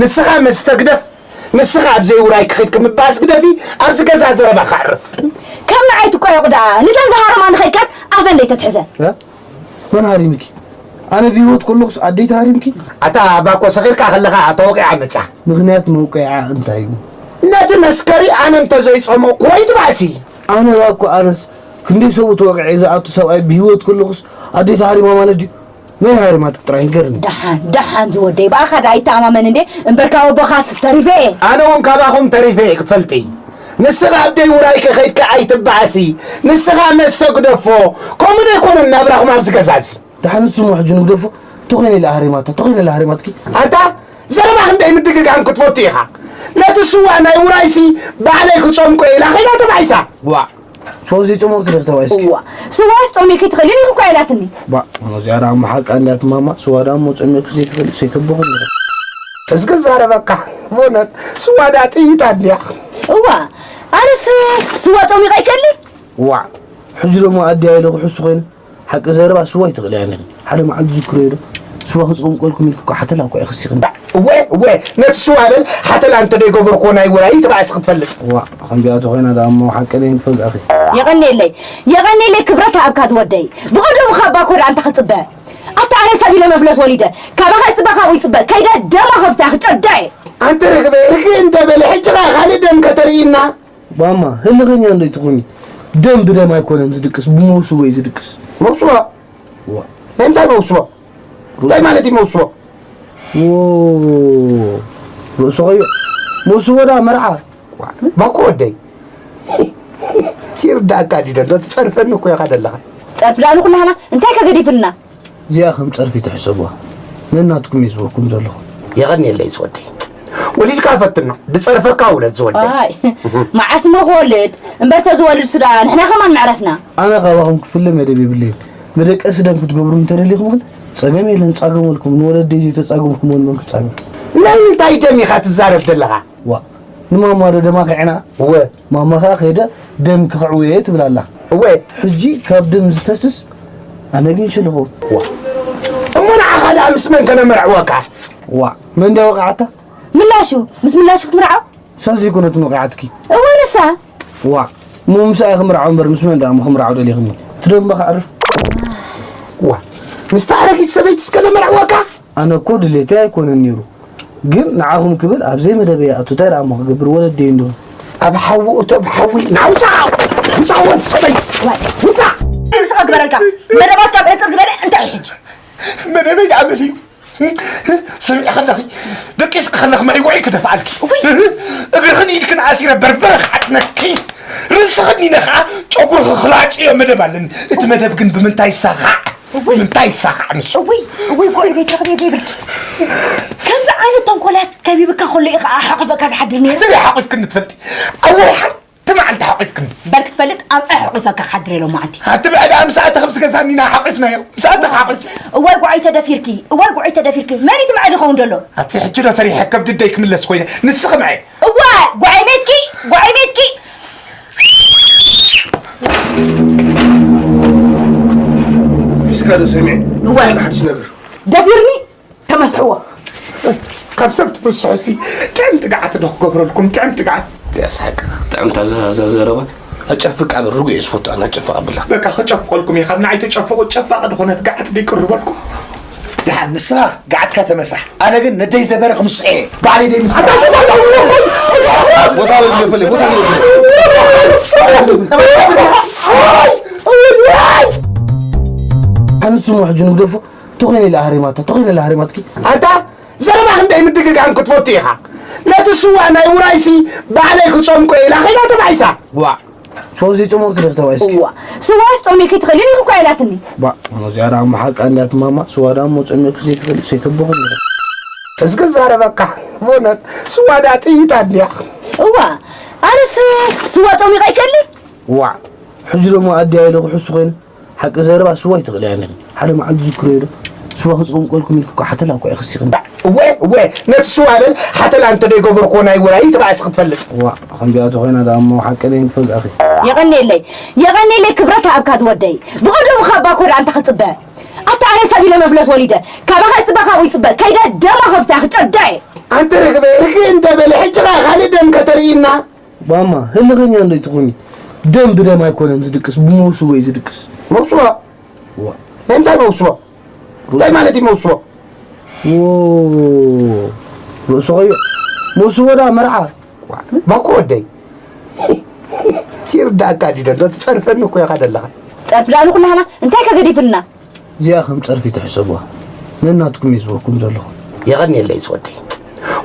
ንስኻ መስተ ግደፍ፣ ንስኻ ኣብ ዘይውራይ ክኸይድ ክምባስ ግደፊ፣ ኣብዚ ገዛ ዘረባ ከዕርፍ። ከም ንዓይ ትቆየቑ ደኣ፣ ንተን ዝሃረማ ንኸይድካስ ኣፈን ደይተትሕዘ። እ? መን ሃሪምኪ? ኣነ ብህይወት ከለኹስ ኣደይ ተሃሪምኪ? ኣታ ኣባ እኮ ሰኺርካ ከለኻ ተወቂዓ መጻ። ምኽንያት መውቀዒዓ እንታይ እዩ? ነቲ መስከሪ ኣነ እንተዘይጸመቕኩ ወይ ትባእሲ። ኣነ እባ እኮ ኣነስ ክንደይ ሰብኡት ወቂዐ ዝኣቱ ሰብኣይ ብህይወት ከለኹስ ኣደይ ተሃሪማ ማለት ድዩ? መን ሃሪማታ ጥራይ ንገርኒ። ደሓን፣ ደሓን ዝወደይ፣ ብኣኻ ደኣ ኣይተኣማመን እንዴ፣ እምበር ካብ ኣቦኻስ ተሪፈ እየ። ኣነ እውን ካባኹም ተሪፈ እየ ክትፈልጢ። ንስኻ ኣብ ደይ ውራይከ ኸይድካ ኣይትበኣሲ። ንስኻ መስተ ግደፎ። ከምኡ ዶ ኣይኮነን ናብራኹም ኣብዚ ገዛ እዚ? ደሓን ንሱ እሞ ሕጂ ንግደፎ። ተኾይነ ኢላ ሃሪማታ፣ ተኾይነ ኢላ ሃሪማትኪ። ኣንታ ዘረባ ክንደይ ምድግጋም ክትፈቱ ኢኻ። ነቲ ስዋ ናይ ውራይሲ ባዕለይ ክጸምቆ ኢላ ኸይዳ ተባኢሳ። ዋእ! ስዋ ዘይጸመቕኪ ዶ ተባኢስኪ? እዋ፣ ስዋስ ጸሚእኪ ትኽእሊ ኢልኪ እኳ ኢላትኒ። ባ፣ እሞ እዚኣ ደኣ እሞ ሓቃ እንድያ ማማ፣ ስዋ ደኣ እሞ ጸሚእኪ ዘይትኽእሊ ሰይተቦኺ እንድያ። እስኪ ዛረበካ፣ ብእውነት ስዋ ደኣ ጥይት ኣድልያ። እዋ፣ ኣነስ ስዋ ጸሚቐ ኣይክእሊ። ዋእ፣ ሕጂ ደሞ ኣድያ ኢለ ክሕሱ ኮይነ፣ ሓቂ ዘረባ ስዋ ይትኽእልያ ነኺ። ሓደ መዓልቲ ዝክረዮ ዶ? ስዋ ክጸምቀልኩም ኢልኪ እኮ ሓተላ እኮ ኢኺ ሲኺ። እወ፣ እወ፣ ነቲ ስዋ በል ሓተላ እንተ ደይገበርኩዎ ናይ ውራይ ተባእሲ ክትፈልጥ። ዋእ፣ ከምዚኣ ተኾይና ደኣ እሞ ሓቂ ደይ ንፈልጣኺ። የቐንየለይ፣ የቐንየለይ ክብረት ሃብካ ዝወደይ። ብቐደሙ ካብ ባኮ ደኣ እንታ ክጽበ። ኣታ ኣነ ሰብ ኢለ መፍለስ ወሊደ። ካባኻ ይጽበ፣ ካብኡ ይጽበ። ከይደ ደማ ከፍታ ክጨዳ እየ። ኣንተ ርግበ፣ ርግእ እንደ በለ ሕጂ ኸኣ ካልእ ደም ከተርእይና። ማማ፣ ህልኸኛ እንዶ ትኹኒ። ደም ብደም ኣይኮነን ዝድቅስ፣ ብመውስቦ እዩ ዝድቅስ። መውስቦ? ዋ። ናይ እንታይ መውስቦ? እንታይ ማለት እዩ መውስቦ? ዎ። ርእሱ ኸዮ። መውስቦ ደኣ መርዓ። ዋ፣ ባኮ ወደይ። ይርዳእካ ድዩ ደሎ? ትጸርፈኒ እኮ ኢኻ ደለኻ። ጸርፊ ደኣ ንኹላህና እንታይ ከገዲፍልና? እዚኣ ከም ጸርፊ ትሕሰብዋ። ነናትኩም እየ ዝበኩም ዘለኹ። የቐንየለይ ዝወደይ። ወሊድካ ፈትና፣ ድጸርፈካ ውለድ ዝወደይ። ኣይ፣ መዓስ እሞ ክወልድ? እምበር ተዝወልድ ሱዳ ንሕና ከማን መዕረፍና። ኣነ ካባኹም ክፍለ መደብ የብለይን። መደቀሲ ደም ክትገብሩ እንተደሊኹም ግን ጸገም የለን፣ ጻገመልኩም። ንወለደይ ዘይተጻገምኩምወን መን ክጻገም? ናይ ምንታይ ደም ኢኻ ትዛረብ ዘለኻ? ዋ፣ ንማማ ዶ ደማ ኺዕና? እወ። ማማ ኸኣ ከይደ ደም ክኽዕው እየ ትብል ኣላ። እወ። ሕጂ ካብ ደም ዝፈስስ ኣነ ግን ሸለኹ። ዋ። እሞ ንዓኻ ደኣ ምስ መን ከነመርዕወካ? ዋ፣ መን ድያ ወቒዓታ? ምላሹ፣ ምስ ምላሹ ክትምርዓው? ንሳ ዘይኮነትን ወቒዓትኪ? እወ፣ ንሳ። ዋ፣ እሞ ምስኣ እየ ክምርዓው እምበር ምስ መን ደኣ እሞ ክምርዓው ደሊኽኒ? እቲ ደም እባ ከዕርፍ። ዋ፣ ምስታ ኣረጊት ሰበይትስ ከነመርዕወካ? ኣነ እኮ ድሌተይ ኣይኮነን ነይሩ። ግን ንዓኹም ክብል ኣብ ዘይመደበይ ይኣቱ፣ እንታይ ደኣ እሞ ክገብር ወለደይ እንዲኹም። ኣብ ሓዊ እቶ፣ ኣብ ሓዊ። ና ውጻእ! ውጻእ ወዲ ሰበይ! ዋይ! ውጻእ! ንስኻ ግበረልካ። መደባትካ ብዕጥር ዝበለ እንታይ እዩ ሕጂ? መደበይ ደኣ መን እዩ? ስምዒ ከለኺ፣ ደቂስኪ ከለኺ ማይ ውዑይ ክደፍኣልኪ። እውይ! እግርኽን ኢድክን ኣሲረ በርበረ ክዓጥነኪ። ርእስኽን ኢነ ኸኣ ጨጉርኺ ክላጽዮ መደብ ኣለኒ። እቲ መደብ ግን ብምንታይ ይሳኻዕ? እውይ። ምንታይ ይሳኻዕ ንሱ? እውይ፣ እውይ፣ ጎረቤት፣ ጎረቤት ዘይብልኪ። ከምዚ ዓይነት ተንኮላት ከቢብካ ከሎ እዩ ኸዓ ሓቑፈካ ዝሓድር ነይሩ። ትበይ ሓቑፍክኒ ትፈልጢ? ኣብ ወርሒ ሓንቲ መዓልቲ ሓቑፍክኒ። በል ክትፈልጥ ኣብ ኣሕቑፈካ ክሓድር እየ ሎማዓንቲ። ኣቲ ብዕዳ ምስ ኣተኺ ምስ ገዛኒና ሓቑፍናዮ። ምስ ኣተኺ ሓቑፍና። እዋይ ጉዓይ ተደፊርኪ፣ እዋይ ጉዓይ ተደፊርኪ። መን እዩ እቲ መዕድ ይኸውን ዘሎ? ኣቲ ሕጂ ዶ ፈሪሐ ከብዲ ኣደይ ክምለስ ኮይነ። ንስኺ ምዐ። እዋ፣ ጓዒ ሜትኪ፣ ጓዒ ሜትኪ። ሒዝካ ዶ ሰሚዐ? እዋ። ሓድሽ ነገር። ደፊርኒ፣ ተመስሕዎ። ካብ ሰብ ትብስሑሲ፣ ጥዕምቲ ገዓት ዶ ክገብረልኩም፣ ጥዕምቲ ገዓት። እዚኣስ ሓቂ፣ ጥዕምታ ዘ-፣ ዘ-፣ ዘረባ። ኣጨፍቅ ኣብ ርጉእ እየ ዝፈቱ፣ ኣነ ኣጨፍቅ ኣብላ። በቃ፣ ከጨፍቐልኩም እየ፣ ካብ ንዓይ ተጨፍቑ፣ ጨፋቂ ዝኾነት ገዓት ዶ ይቅርበልኩም? ደሓን፣ ንስኻ ገዓትካ ተመሳሕ። ኣነ ግን ነደይ ዝበረ ክምስሖ እየ። ባዕለይ ደይ ምስ-፣ ኣታ ተዛረቡ! ቦታ በል፣ ገፈለ፣ ቦታ በል፣ ገፈለ። ኣንሱ እሞ ሕጂ ንግደፎ። ተኾይነ ኢላ ሃሪማታ፣ ተኾይነ ኢላ ሃሪማትኪ። ኣንታ ዘረባ ክንደይ ምድግጋም ክትፈቱ ኢኻ? ነቲ ስዋ ናይ ውራይሲ ባዕለይ ክጸምቆ ኢላ ኸይዳ ተባኢሳ። ዋእ! ስዋ ዘይጸመቕኪ ዶ ተባኢስኪ? እዋ፣ ስዋስ ጸሚእኪ ትኽእሊ ኢልኪ እኳ ኢላትኒ። ባ፣ እሞ እዚኣ ደኣ እሞ ሓቃ እንድያ ትማማ፣ ስዋ ደኣ እሞ ጸሚእኪ ዘይትኽእሊ ሰይተቦኺ እንድያ። እስኪ ዛረበካ፣ ብእውነት ስዋ ደኣ ጥይት ኣድልያ። እዋ፣ ኣነስ ስዋ ጸሚቐ ኣይክእሊ? ዋእ! ሕጂ ደሞ ኣድያ ኢለ ክሕሱ ኮይነ፣ ሓቂ ዘረባ ስዋ ኣይትኽእልያን ኢኺ። ሓደ መዓልቲ ዝክረዮ ዶ? ስዋ ክጸምቀልኩም ኢልኪ እኮ ሓተላ እኮ ኢኺ ሲኺ። እወ፣ እወ፣ ነቲ ስዋ በል ሓተላ እንተ ደይገበርኩዎ ናይ ውራይ ተባእሲ ክትፈልጥ። ዋእ፣ ከምዚኣ ተኾይና ደኣ እሞ ሓቂ ደይ ንፈልጣ ኢኺ። የቐንየለይ፣ የቐንየለይ ክብረት ሃብካ ዝወደይ። ብቐደሙ ካብ ባኮ ደኣ እንታ ክጽበ። ኣታ ኣነ ሰብ ኢለ መፍለስ ወሊደ። ካባኻ ይጽበ፣ ካብኡ ይጽበ። ከይደ ደማ ከፍታ ክጨዳ እየ። ኣንቲ ርግበ፣ ርግእ እንደ በለ፣ ሕጂ ኸኣ ካልእ ደም ከተርእይና። ማማ፣ ህልኸኛ እንዶ ኣይትኹኒ። ደም ብደም ኣይኮነን ዝድቅስ፣ ብመውስቦ እዩ ዝድቅስ። መውስቦ? ዋ። ናይ እንታይ መውስቦ? እንታይ ማለት እዩ መውስቦ? ዎ፣ ርእሱ ኸዮ። መውስቦ ደኣ መርዓ። ዋ፣ ባኮ ወደይ። ይርዳእካ ድዩ ደሎ? ትጸርፈኒ እኮ ኢኻ ደለኻ። ጸርፊ ደኣ ንኹላህና እንታይ ከገዲፍልና? እዚኣ ከም ጸርፊ ትሕሰብዋ። ነናትኩም እየ ዝበኩም ዘለኹ። የቐንየለይ ዝወደይ።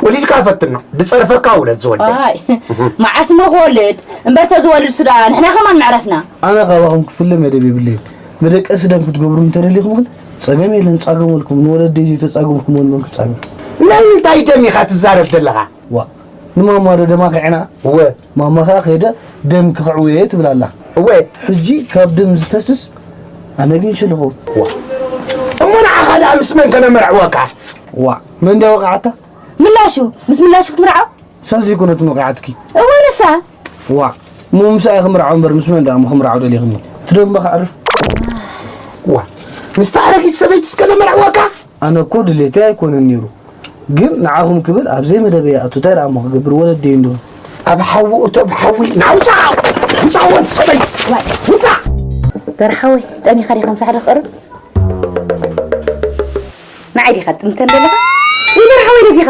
ወሊድካ ፈትኖ፣ ድጸርፈካ ውለድ ዝወደይ። ኣይ፣ መዓስ እሞ ክወልድ? እምበር ተዝወልድ ሱዳ ንሕና ከማን መዕረፍና። ኣነ ካባኹም ክፍለ መደብ የብለይን። መደቀሲ ደም ክትገብሩ እንተደሊኹም ግን ጸገም የለን፣ ጻገመልኩም። ንወለደይ ዘይተጻገምኩምዎ ንመን ክጻገም? ናይ ምንታይ ደም ኢኻ ትዛረብ ዘለኻ? ዋ፣ ንማማ ዶ ደማ ክዕና? እወ። ማማ ኸኣ ከይደ ደም ክኽዕውየ ትብል ኣላ። እወ። ሕጂ ካብ ደም ዝፈስስ ኣነ ግን ሽልኹ። ዋ። እሞ ንዓኻ ደኣ ምስ መን ከነመርዕወካ? ዋ፣ መን ድያ ወቕዓታ? ምላሹ፣ ምስ ምላሹ ክትምርዓው? እሳ ዘይኮነት ወቒዓትኪ? እወ፣ ንሳ። ዋ፣ እሞ ምሳኣ እየ ክምርዓው እምበር ምስ መን ደኣ እሞ ክምርዓው ደሊኽኒ? እቲ ደም እባ ከዕርፍ። ዋ፣ ምስታ ኣረጊት ሰበይትስ ከነመርዕወካ? ኣነ እኮ ድሌተይ ኣይኮነን ነይሩ፣ ግን ንዓኹም ክብል ኣብ ዘይመደበይ ይኣቱ። እንታይ ደኣ እሞ ክገብር፣ ወለደይ እንዶ። ኣብ ሓዊ እቶ፣ ኣብ ሓዊ። ና ውጻእ! ውጻእ ወዲ ሰበይ! ዋይ። ውጻእ! በርሓወይ፣ ጠሚኻ ዲኻ ምሳሕ ዶ ክቐርብ? ንዓይ ዲኻ ትጥምተን ዘለኻ? ወይ በርሓወይ ነዚኻ?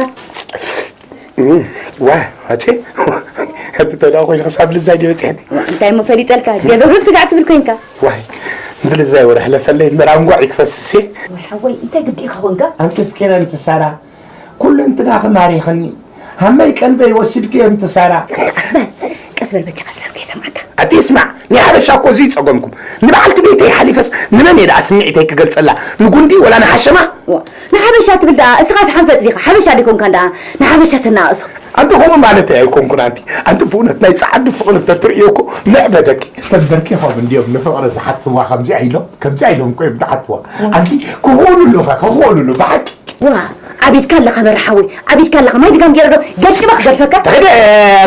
እም፣ ዋ፣ ኣቴ፣ ኣቲ ተዳ ኮይኑ ክሳብ ልዛይ ድየ በጺሐኒ። እንታይ እሞ ፈሊጠልካ? ጀበብብ ስጋዕ ትብል ኮይንካ። ዋይ፣ ብልዛይ ወረ ሕለፈለይ፣ እምበር ኣንጓዕ ይክፈስስ እየ። ወይ ሓወይ፣ እንታይ ግዲ ኢኻ ኮንካ? ኣንቲ ፍቂረ ኣንቲ ሳራ፣ ኩሉ እንትናኺ ማሪኽኒ። ሃመይ ቀልበይ ወሲድክዮ ኣንቲ ሳራ። ቀስ በል፣ ቀስ በል፣ በጃኻ ሰብ ከይሰምዓካ። ኣቲ ስማዕ፣ ናይ ሓበሻ እኮ እዚ ጸገምኩም። ንበዓልቲ ቤተይ ሓሊፈስ ንመን እየ ደኣ ስምዒተይ ክገልጸላ? ንጉንዲ ወላ ንሓሸማ? ዋ፣ ንሓበሻ ትብል ደኣ፣ እስኻስ ሓንፈጽ ዲኻ? ሓበሻ ዲኮንካን ደኣ ንሓበሻ ተናእሶ? ኣንቲ ከምኡ ማለተይ ኣይኮንኩን ኣንቲ። ኣንቲ ብእውነት ናይ ጸዓዱ ፍቕሪ እንተትርእዮ እኮ ምዕበደኪ። ተንበርኪኾም እንድዮም ንፍቕሪ ዝሓትዋ ከምዚኣ ኢሎም፣ ከምዚኣ ኢሎም እኮ እዮም ዝሓትዋ። ኣንቲ ክኽእሉሉ ኸ፣ ክኽእሉሉ ብሓቂ። ዋ፣ ዓቢድካ ኣለኻ በርሓወይ፣ ዓቢድካ ኣለኻ። ማይ ድጋም ገይረ ዶ ገጭበ ክገድፈካ? ተኸደ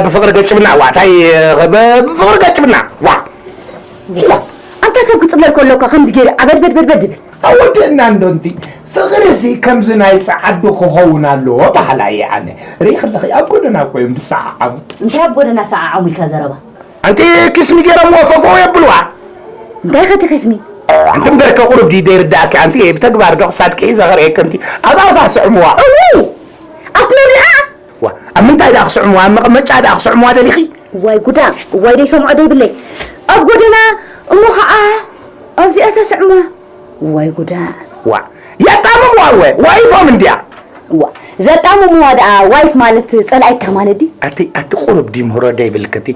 ብፍቕሪ ገጭብና፣ ዋ፣ እንታይ፣ ብ-፣ ብፍቕሪ ገጭብና፣ ዋ። ኣንታ ሰብ ክጽለል ከሎ እኳ ከምዚ ገይሩ ዓበድበድበድበድ ይብል። ኣወድእና እንዶ እንቲ ፍቕሪሲ ከምዚ ናይ ጸዓዱ ክኸውን ኣለዎ በሃላይ እየ ኣነ። ርኢ ከለኺ ኣብ ጎደና እኮ እዮም ዝሰዓዓሙ። እንታይ ኣብ ጎደና ሰዓዓሙ ኢልካ ዘረባ? ኣንቲ ኪስሚ ገይሮምዎ ፈፈው የብልዋ። እንታይ ከቲ ኪስሚ? ኣንቲ እምበርከ ቁሩብ ድዩ ዘይርዳእኪ? ኣንቲ ብተግባር ዶ ክሳድኪ ሒዘ ከርእየኪ? ኣንቲ ኣብ ኣፋ ስዕምዋ። እው! ኣብቲ መብልዓ ዋ፣ ኣብ ምንታይ ደኣ ክስዕምዋ? ኣብ መቐመጫ ደኣ ክስዕምዋ ደሊኺ? ዋይ ጉዳ፣ ዋይ ደይሰምዖ ደይብለይ። ኣብ ጎደና፣ እሞ ኸዓ ኣብዚኣ ተስዕማ። ዋይ ጉዳ። ዋ፣ የጣምምዋ እወ፣ ዋይፎም እንድያ። ዋ፣ ዘጣምምዋ ደኣ ዋይፍ ማለት ጸላኢትካ ማለት ድዩ? ኣቲ፣ ኣቲ ቁሩብ ድዩ ምህሮ ደይብልክቲ?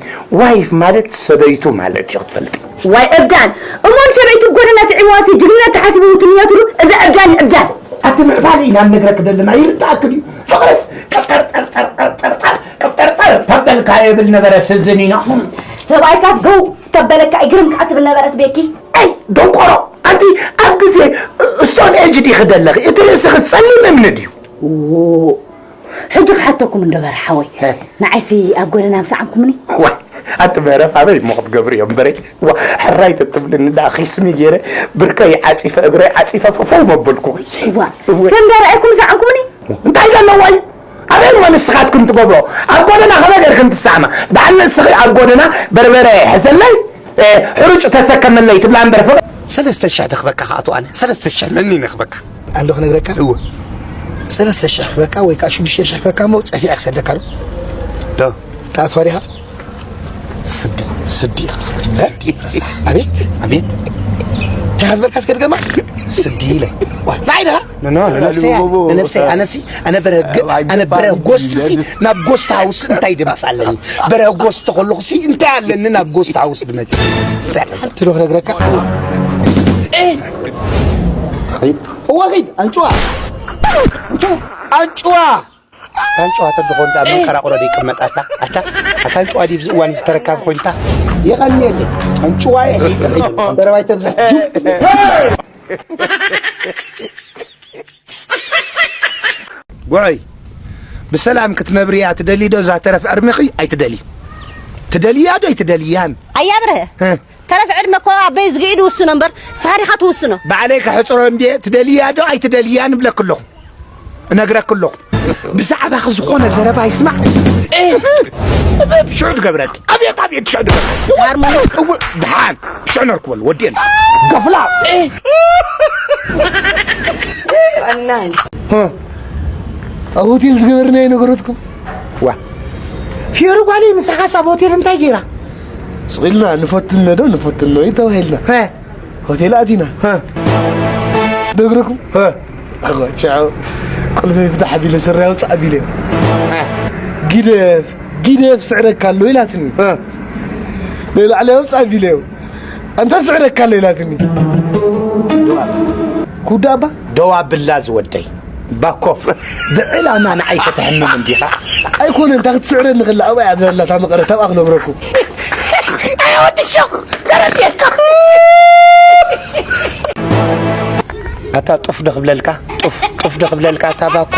ዋይፍ ማለት ሰበይቱ ማለት እዩ ክትፈልጢ። ዋይ ዕብዳን! እሞ ንሰበይቱ ጎደና ስዒብዋሲ ጅግንነት ተሓሲቡ ትንየትሉ፣ እዚ ዕብዳን እዩ ዕብዳን። ኣቲ ምዕባለ ኢና ንነግረኪ ዘለና፣ ይርዳእኪ ድዩ? ፍቕርስ ቅብጠርጠርጠርጠርጠርጠር፣ ቅብጠርጠር ተበልካ የብል ነበረ ስዝኒኖ። ሰብኣይካስ ገው ተበለካ ይግርም ከዓ ትብል ነበረት ቤኪ። ኣይ ደንቆሮ! ኣንቲ ኣብ ግዜ ስቶን ኤጅ ዲኺ ደለኺ? እቲ ርእስኺ ጸሊም እምኒ ድዩ? ዎ፣ ሕጂ ክሓተኩም እንዶ በርሓወይ። ሀ። ንዓይሲ ኣብ ጎደና ምሰዓምኩምኒ? ዋ፣ ኣቲ መረፍ ኣበይ እሞ ክትገብሪ እዮም በረይ? ዋ፣ ሕራይ ተትብልኒ ደኣ ኺስሚ ገይረ ብርከይ ዓጺፈ እግረይ ዓጺፈ ፈፈው መበልኩኺ። ዋ፣ እወ። ሰብ እንዳረኣየኩም ምሰዓምኩምኒ? እንታይ ዘለዋ እዩ? ኣበይ እሞ ንስኻትክን ትገብሮ? ኣብ ጎደና ከመይ ገይርክን ትሰዓማ? ደሓን ንስኺ ኣብ ጎደና በርበረ ሕዘለይ፣ እ፣ ሕሩጭ ተሰከመለይ ትብላ እምበር ፍቕሪ። ሰለስተ ሻ ደኽበካ ከኣቱ ኣነ። ሰለስተ ሻ መኒ ነኽበካ? ኣንዶ ክነግረካ? እወ። ሰለስተ ሽሕ ክበካ ወይ ከዓ ሽዱሽተ ሽሕ ክበካ እሞ ጸፊዐ ክሰደካ ዶ? ዶ? ተኣትዋ ዲኻ? ስዲ፣ ስዲ ኢኻ። እ? ስዲ፣ ረሳሕ። ኣቤት። ኣቤት። እንታይ ዝበልካ እስከ ድገማ? ስዲ ኢለ። ዋ፣ ንዓይ ዲኻ? ኖ፣ ኖ፣ ንነብሰይ፣ ንነብሰይ። ኣነሲ፣ ኣነ በረግ-፣ ኣነ በረጎስቲ ሲ፣ ናብ ጎስት ሃውስ እንታይ ድመጽእ ኣለኒ? በረጎስቲ ከለኹ ሲ፣ እንታይ ኣለኒ ናብ ጎስት ሃውስ ድመጽእ? ሓንቲ ዶ ክነግረካ? ኺድ። እወ፣ ኺድ። ኣንጭዋ። ኣንጭዋ። ኣንጭዋ ተድኾን ደኣ መንቀራቕሮ ደይቅመጥ ኣታ? ኣታ፣ ኣታ ኣንጭዋ ድዩ ብዚ እዋን ዝተረካቢ ኮይንታ? የቐንየለይ። ኣንጭዋ እየ ሒዘ ኺድ። ዘረባ ኣይተብዝሕ። ጉዕይ፣ ብሰላም ክትነብሪ እያ ትደሊ ዶ? እዛ ተረፍ ዕድመኺ ኣይትደሊ። ትደልያ ዶ ኣይትደልያን? ኣያ ብርሀ፣ እ። ተረፍ ዕድመ እኮ ኣበይ ዝግዒ ዝውስኖ እምበር፣ ንስኻ ዲኻ ትውስኖ። ባዕለይ ከሕጽሮ እንድየ፣ ትደልያ ዶ ኣይትደልያን እብለኪ ኣለኹ። እነግረኪ ኣለኹ። ብዛዕባኺ ዝኾነ ዘረባ ይስማዕ። ሽዑ ትገብረኪ። ኣቤት፣ ኣቤት፣ ሽዑ ትገብረኪ። ሃርሞኒ። እው፣ ደሓን። ሽዑ ነርክበሉ፣ ወዲኤን። ገፍላ። እ። ኣብ ሆቴል ዝገበርናዮ ነገረትኩም። ዋ። ፊዮሪ ጓለይ ምሳኻስ ኣብ ሆቴል እንታይ ገይራ? ስቕ ኢልና ንፈትኖ ዶ ንፈትኖ እዩ ተባሂልና። ሀ። ሆቴል ኣቲና። ሀ። ነግረኩም? ሀ። ኣጓ፣ ቻው። ቁልፊ ፍታሕ ኣቢለ ስረ ኣውፅእ ኣቢለ። ሀ። ጊደፍ፣ ጊደፍ ስዕረካ ኣሎ ኢላትኒ። ሀ። ንላዕሊ ኣውፅእ ኣቢለ። ኣንታ ስዕረካ ኣሎ ኢላትኒ። ኩዳ ኣባ? ደው ኣብላ ዝወደይ። ባኮፍ፣ ብዕላማ ንዓይ ከተሕምም እንዲኻ? ኣይኮነን፣ እታ ክትስዕረኒ ከላ ኣብኣ እያ ዘላ እታ መቐረት፣ ኣብኣ ክነብረኩም። ኣይ ወዲ ሸቕ፣ ተረዲእካ። ኣታ ጡፍ ዶ ክብለልካ? ጡፍ፣ ጡፍ ዶ ክብለልካ ኣታ ባኮ?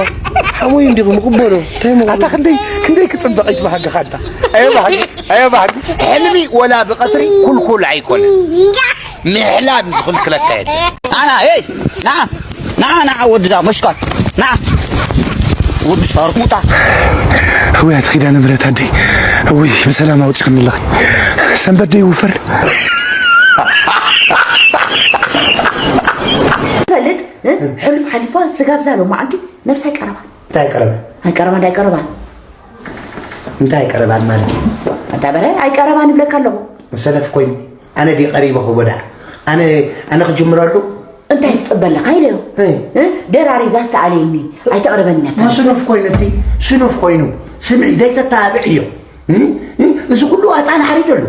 ሓሞይ እንዲኹም፣ ቅበሎ። እንታይ መቕበሎ? ኣታ ክንደይ፣ ክንደይ ክጽብቕ ይትባሃግኻ ኣንታ። ኣየ ባህጊ፣ ኣየ ባህጊ። ሕልሚ ወላ ብቐትሪ ኩልኩል ኣይኮነን። ምሕላም ዝኽልክለካ የለን። ና፣ ና፣ ሄይ፣ ና፣ ና፣ ና፣ ወድዳ መሽካት፣ ና። ወዲ ሻርሙጣ። እውይ፣ ኣቲ ኪዳነ ምሕረት ኣደይ፣ እውይ፣ ብሰላም ኣውፂኽኒ ኣለኺ። ሰንበት ዶ ይውፈር? ፈልጥ፣ እ? ሕሉፍ ሓሊፋ ስጋብ ዛሎ መዓልቲ ነብሳ ኣይቀረባን። እንታይ ኣይቀረባን? ኣይቀረባን፣ ኣይቀረባን። እንታይ ኣይቀረባን ማለት? እንታይ በረ? ኣይቀረባን ይብለካ ኣለኹ። ሰነፍ ኮይኑ። ኣነ ድየ ቀሪበ ክቦ ደኣ? ኣነ፣ ኣነ ክጅምረሉ? እንታይ ትጽበ ኣለኻ ኢለዮ። እ? እ? ደራሪዛ ዝተኣለየኒ፣ ኣይተቕርበኒ ናብታ። ስኑፍ ኮይኑ እቲ፣ ስኑፍ ኮይኑ። ስምዒ፣ ደይተተባብዕዮ። እ? እ? እዚ ኩሉ ኣጣል ሓሪደሉ።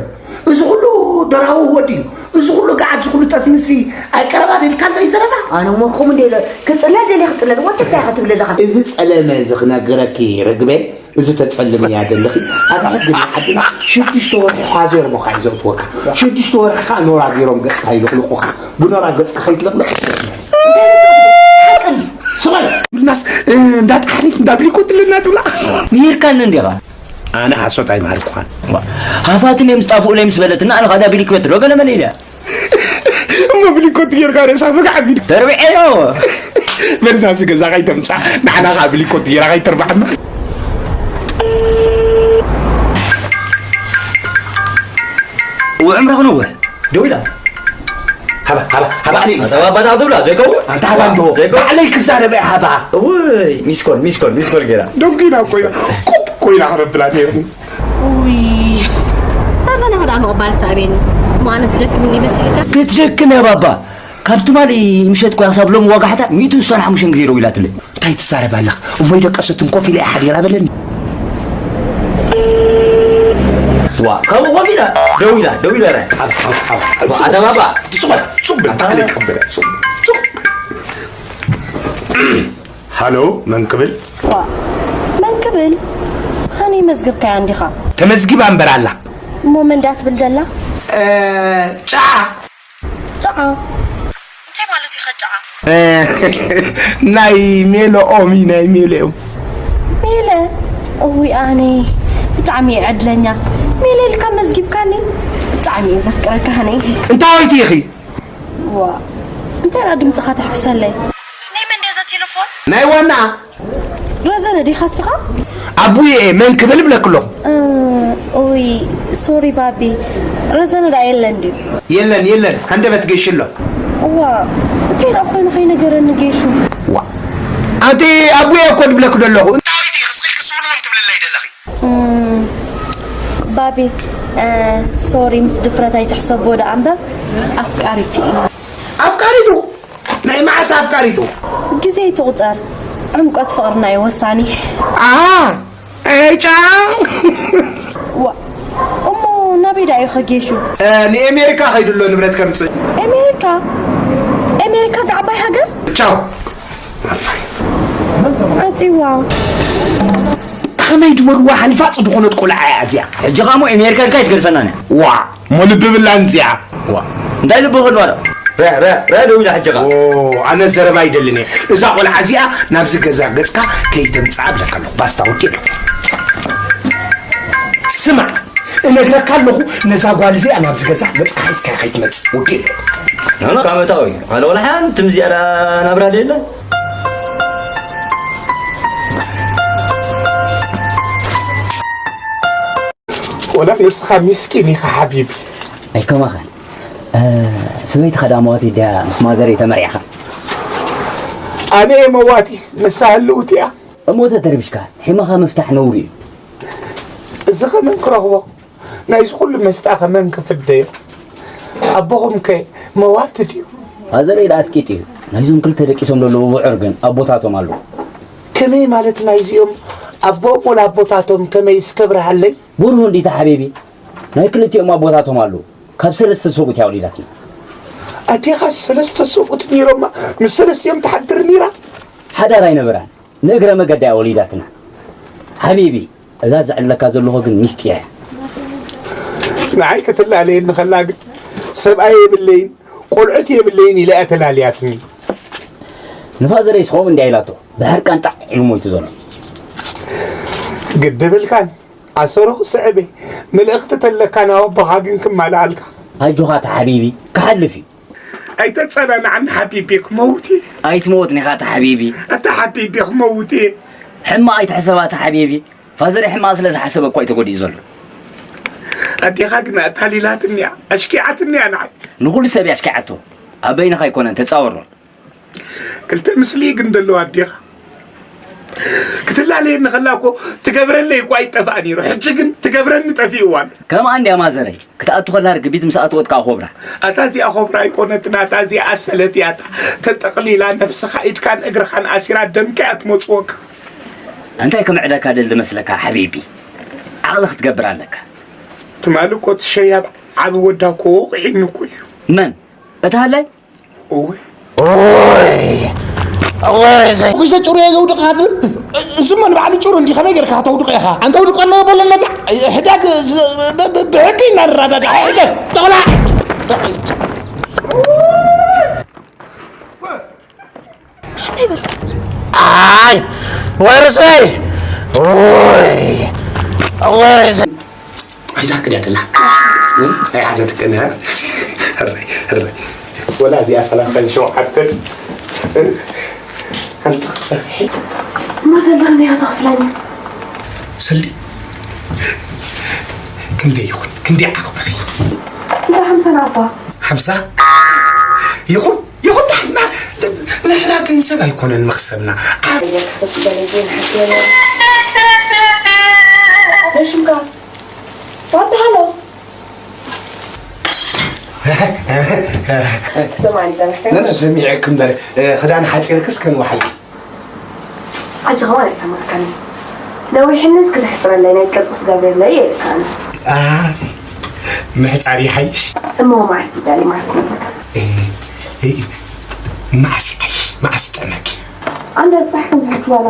እዚ ኩሉ ደራዊ ወዲዩ። እዚ ኩሉ ገዓት፣ እዚ ኩሉ ጠስሚሲ ኣይቀረባን ኢልካ ኣሎ እዩ ዘረባ። ኣነ እሞ ከምኡ እንደ ኢለ፣ ክጽለል ደልየ ክጽለል፣ ወተት እንታይ ኢኻ ትብል ኣለኻ? እዚ ጸለመ እዚ ክነግረኪ ርግበ፣ እዚ ተጸልምያ ዘለኺ፣ ኣብ ሕጊ ናይ ዓድና ሽዱሽተ ወርሒ ኳዜር ቦኻ እዩ ዘእትወካ። ሽዱሽተ ወርሒ ከኣ ኖራ ገይሮም ገጽካ ይልቕልቑኻ። ብኖራ ገጽካ ከይትልቕልቕ። ሓቅን ስቕ በል። ብልናስ፣ እ፣ እንዳ ጣሕኒት፣ እንዳ ብሊኮት ኣለና ትብላ። ምሂርካኒ እንዲኻ? ኣነ ሓሶት ኣይምሃርኩኻን። ሃፋትም እዮም ዝጣፍኡለይ ምስ በለትና፣ ኣነ ኸኣ እንዳ ብሊኮት ዶ ገለ መለ ኢለ። እሞ ብሊኮት ጌርካ ርእሳ ፈጋዕ ኣቢሉ። ተርቢዐዮ። በል ናብዚ ገዛ ከይተምጻ፣ ንዓና ከኣ ብሊኮት ጌራ ከይተርባዓና። ውዕምራ ክንውሕ። ደው ኢላ። ሃባ፣ ሃባ፣ ሃባ፣ ኣነ ኣታ ባባ ትብላ፣ ዘይከውን። ኣንታ ሃባ እንዶ። ዘይከውን። ባዕለይ ክዛረበ ሃባ። እውይ፣ ሚስኮል፣ ሚስኮል፣ ሚስኮል ጌራ። ደንጉይና እኮ ኢና። ቁብ እኮ ኢና ክነብላ ነይርና። ውይ፣ ኣዘና ከዳ ምቕባል ተኣብየኒ። ማነ ዝደክም ይመስልካ? ክትደክም እያ ባባ። ካብ ትማሊ ምሸት እኮ ክሳብ ሎሚ ዋጋሕታ ሚእትን ስሳን ሓሙሽተን ግዜ ደዊላትለይ። እንታይ ትዛረብ ኣለኻ? እሞ ይደቀሰትን ኮፍ ኢለ እየ ሓዲራ በለኒ። ዋ፣ ካብኡ ኮፍ ኢላ፣ ደው ኢላ፣ ደው ኢላ። ሓብ፣ ሓብ፣ ሓብ። ኣታ ባባ። ሱቕ በል፣ ሱቕ በል፣ ኣታ ባዕለይ ክቕበል እየ፣ ሱቕ፣ ሱቕ። ሃሎ፣ መን ክብል? ዋ፣ መን ክብል? ሃኒ መዝግብካያ እንዲኻ? ተመዝጊባ እምበር ኣላ። እሞ መን ድያ ትብል ደላ? እ፣ ጫዓ። ጫዓ? እንታይ ማለት እዩ ኸ ጫዓ? እ፣ ናይ ሜሎ ኦም እዩ፣ ናይ ሜሎ ኦም። ሜለ? እውይ ኣነ ብጣዕሚ እየ ዕድለኛ። ሜለ ኢልካ መዝጊብካኒ። ብጣዕሚ እየ ዘፍቅረካ ሃኒ። እንታይ ኢኺ? ዋ፣ እንታይ ደኣ ድምጽኻ ተሕፍሰለይ? ናይ መን ድያ እዛ ቴሌፎን? ናይ ዋና። ረዘነ ዲኻ እስኻ? ኣቡየ እየ፣ መን ክብል እብለኪ ኣለኹ። እ፣ ኦይ፣ ሶሪ ባቢ። ረዘነ ደኣ የለን ድዩ? የለን፣ የለን፣ ሃንደበት ገይሹ ኣሎ። እዋ፣ እንታይ ደኣ ኮይኑ ከይነገረኒ ገይሹ? ዋ፣ ኣንቲ ኣቡየ እኮ ድብለኪ ደለኹ። እንታይ ኢኺ ስቕ ኢልኪ ስምንውን ትብልለይ ደለኺ? እም፣ ባቢ፣ እ፣ ሶሪ፣ ምስ ድፍረት ኣይትሕሰቦ ደኣ እምበር፣ ኣፍቃሪቱ እዩ። ኣፍቃሪቱ? ናይ መዓስ ኣፍቃሪቱ? ግዜ ኣይትቑጸር፣ ዕምቆት ፍቕርና እዩ ወሳኒ። ኣሃ፣ ዕጫ። ዋ፣ እሞ ናበይ ደኣ እዩ ኸጌሹ? እ፣ ንኤሜሪካ ኸይዱ ኣሎ ንብረት ከምጽእ። ኤሜሪካ? ኤሜሪካ እዛ ዓባይ ሃገር? ቻው። ኣፋይ። ኣጺዋ። ከመይ ድበልዋ ሓልፋጽ ዝኾነት ቆልዓ እያ እዚኣ። ሕጂ ኸኣ እሞ ኤሜሪካ ኢልካ ኣይትገድፈናን እያ። ዋ፣ እሞ ልቢ ብላን እዚኣ። ዋ፣ እንታይ ልቢ ክህልዋ ዶ? ረ፣ ረ፣ ረ ደው ኢላ ሕጂ ኸኣ። ኦ፣ ኣነ ዘረባ ኣይደልን እየ። እዛ ቆልዓ እዚኣ ናብዚ ገዛ ገጽካ ከይተምጽኣ እብለካ ኣለኹ። ባስታ፣ ኦኬ ዶ? ስማዕ፣ እነግረካ ኣለኹ፣ ነዛ ጓል እዚኣ ናብዚ ገዛ ገጽካ ሒዝካያ ከይትመጽእ። ውዲ። ኖ፣ ኖ፣ ካብ መታዊ። ኣነ ወላ ሓንቲ ምዝያዳ ናብራ ደለ። ወላ ንስኻ ሚስኪን ኢኻ ሓቢቢ። ኣይከማኻን። እ፣ ሰበይትኻ ደኣ መዋቲ ድያ ምስ ማዘረይ ተመርዒኻ? ኣነ እየ መዋቲ፣ ንሳ ህልውቲ እያ። እሞ ተተረቢሽካ፣ ሒማኻ ምፍታሕ ነውሪ እዩ። እዚ ኸመን ክረኽቦ? ናይዚ ኩሉ መስጣ ኸመን ክፍደዮ? ኣቦኹም ከ መዋቲ ድዩ? ፋዘረይ ደኣ ኣስቂጡ እዩ። ናይዞም ክልተ ደቂሶም ዘለዉ ብዑር ግን ኣቦታቶም ኣለዉ። ከመይ ማለት ናይዚኦም ኣቦኦም ወላ ኣቦታቶም ከመይ እስከ ብርሃለይ? ብሩህ እንዲታ ሓቢቢ፣ ናይ ክልቲኦም ኣቦታቶም ኣለዉ። ካብ ሰለስተ ሰብኡት እያ ወሊዳትና። ኣዴኻ ሰለስተ ሰብኡት ነይሮማ፣ ምስ ሰለስቲኦም ትሓድር ነይራ? ሓዳር ኣይነበራን፣ ንእግረ መገዳ እያ ወሊዳትና። ሓቢቢ፣ እዛ ዘዕለካ ዘለኹ ግን ሚስጢር እያ። ንዓይ ክትላለየኒ ከላ ግን ሰብኣይ የብለይን፣ ቆልዑት የብለይን ኢላ እያ ተላልያትኒ። ንፋዘረይ ስኸም እንዲያ ኢላቶ፣ ብሕርቃን ጣዕ ኢሉ ሞይቱ ዘሎ። ግድብልካን፣ ኣሰሩ ክስዕብ እየ። ምልእኽቲ ተለካ ናብ ኣቦኻ ግን ክማልኣልካ። ኣጆኻ እታ ሓቢቢ፣ ክሓልፍ እዩ። ኣይተጸናንዓኒ ሓቢቢ፣ ክመውት እየ። ኣይትመውትን ኢኻ እታ ሓቢቢ። ኣታ ሓቢቢ፣ ክመውት እየ። ሕማቕ ኣይትሕሰባ እታ ሓቢቢ። ፋዘረይ ሕማቕ ስለ ዝሓሰበ እኳ እዩ ተጎዲኡ ዘሎ። ኣዴኻ ግን ኣታሊላትኒ እያ፣ ኣሽኪዓትኒ እያ ንዓይ። ንኹሉ ሰብ እያ ኣሽኪዓቶ። ኣብ በይንኻ ኣይኮነን፣ ተጻወሮ። ክልተ ምስሊ ግን ደለዋ ኣዴኻ። ክትላለየኒ ከላ እኮ ትገብረለይ እኳ ይጠፍኣ ነይሩ። ሕጂ ግን ትገብረኒ ጠፊእዋ ኣሎ። ከምኣ እንድያ ማዘረይ። ክትኣቱ ከላ ርግቢት ምስ ኣተወት ከኣ ኮብራ። ኣታ እዚኣ ኮብራ ኣይኮነትን፣ ኣታ እዚኣ ኣሰለት እያ። እታ ተጠቕሊላ ነብስኻ ኢድካን እግርኻን ኣሲራ ደምካ እያ ትመጽወካ። እንታይ ክምዕደካ ደሊ መስለካ ሓቢቢ? ዓቕሊ ክትገብር ኣለካ። ትማሊ እኮ እቲ ሸያብ ዓቢ ወዳ እኮ ወቒዕኒ እኮ እዩ። መን? እቲ ሃላይ? እወ። ኦይ! ኦይ! ጉጅለ ጭሩ እየ ዘውድቕ ክትብል? እሱማ ንባዕሉ ጭሩ እንዲ ከመይ ጌርካ ከተውድቖ ኢኻ? ኣንተ ውድቆ ኣለዎ በለለካ? ሕዳግ ብ-፣ ብ-፣ ብ-፣ ብሕጊ ኢና ንረዳዳእ። ሕዳግ! ጠቕላ! ኣይ! ወርስይ! ኦይ! ወርስይ! ሒዛክ ድያ ደላ? እ? ኣይሓዘትክን፣ እ? ሕራይ፣ ሕራይ። ወላ እዚኣ ሰላሳን ሸውዓተን፣ እ? ኣንቲ ክትሰርሒ። እሞ ሰልዲ ክንደይ ኢኻ ተኽፍለኒ? ሰልዲ? ክንደይ ይኹን? ክንደይ ዓቕምኺ? እንዳ ሓምሳ ናቕፋ። ሓምሳ? ይኹን፣ ይኹን፣ ንሕና፣ ንሕና ገንዘብ ኣይኮነን መኽሰብና። ኣብ ናይ ሽምካ። What the hell? ስማዕኒ፣ ጸናሕካ? ነ-፣ ነ-፣ ሰሚዐክ እምበር፣ እ፣ ክዳን ሓጺርክስ ከንዋሓልኪ። ሕጂ ከማን ኣይሰማዕካኒ። ነዊሕንስ ክተሕጽረለይ ናይ ቅርጺ ክትገብረለይ እየ ኢልካኒ። ኣ፣ ምሕጻር ይሓይሽ። እሞ መዓስ ትውዳለይ? መዓስ ክመጸካ? እ፣ እ፣ መዓስ ይሓይሽ? መዓስ ይጥዕመኪ? ኣንዳ ጽባሕ ከምዚ ሕጂ ዋላ።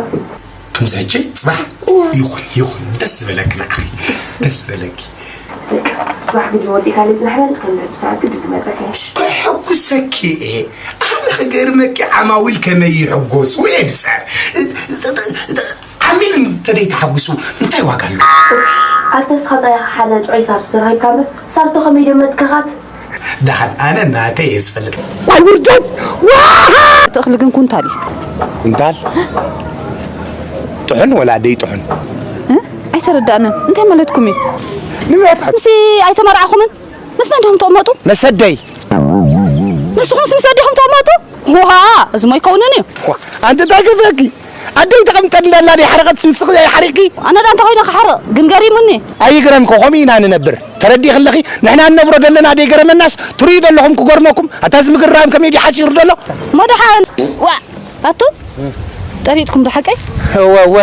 ከምዚ ሕጂ ጽባሕ? እዋ። ይኹን፣ ይኹን። ደስ ዝበለኪ ንዓኺ። ደስ ዝበለኪ። በቃ፣ ጽባሕ ግድን ወዲእካለይ ጽናሕ በል፣ ከምዚ ሕጂ ሰዓት ግድን ክመጸካ እየ። ከሐጉሰኪ እየ። ኣነ ክገርመኪ ዓማዊል ከመይ ይሕጎሱ እየ ድጸር። ዓሚል እንተደይ ተሓጉሱ እንታይ ዋጋ ኣለዎ? ኣንተ እስኻ ጥራይ ኢኻ ሓደ ጥዑይ ሳርቶ ተረኺብካ እምበር፣ ሳርቶ ከመይ ድዮም መትከኻት? ደሓን ኣነ ናተይ እየ ዝፈልጥ። ዋይ ውርደት! ዋ! እቲ እኽሊ ግን ኩንታል እዩ። ኩንታል? ጥሑን ወላ ደይጥሑን? እ? ኣይተረዳእንን። እንታይ ማለትኩም እዩ? ንምንታይ? ምስ ኣይተመርዓኹምን? ምስ መን ዲኹም ትቕመጡ? መሰደይ። ንስኹምስ ምስ ኣዴኹም ትቕመጡ? ዋ! እዚ ሞ ኣይከውንን እዩ። ዋ! ኣንቲ እንታይ ገበርኪ? ኣደይ ተቐምጠ እንዳላ ደይ ሓረቐት ንስኺ ኣይሓሪቕኪ? ኣነ ደኣ እንታይ ኮይነ ክሓርቕ? ግን ገሪሙኒ። ኣይግረምኪ፣ ከምኡ ኢና ንነብር። ተረዲእኪ ኣለኺ? ንሕና እንነብሮ ዘለና ደይገረመናስ ትርእዩ ዘለኹም ክገርመኩም። ኣታ እዚ ምግርራም ከመይ ድዩ ሓጺሩ ዘሎ? እሞ ደሓን። ዋ! ኣቱ? ጠሪጥኩም ዶ ሓቀይ? እወ፣ እወ።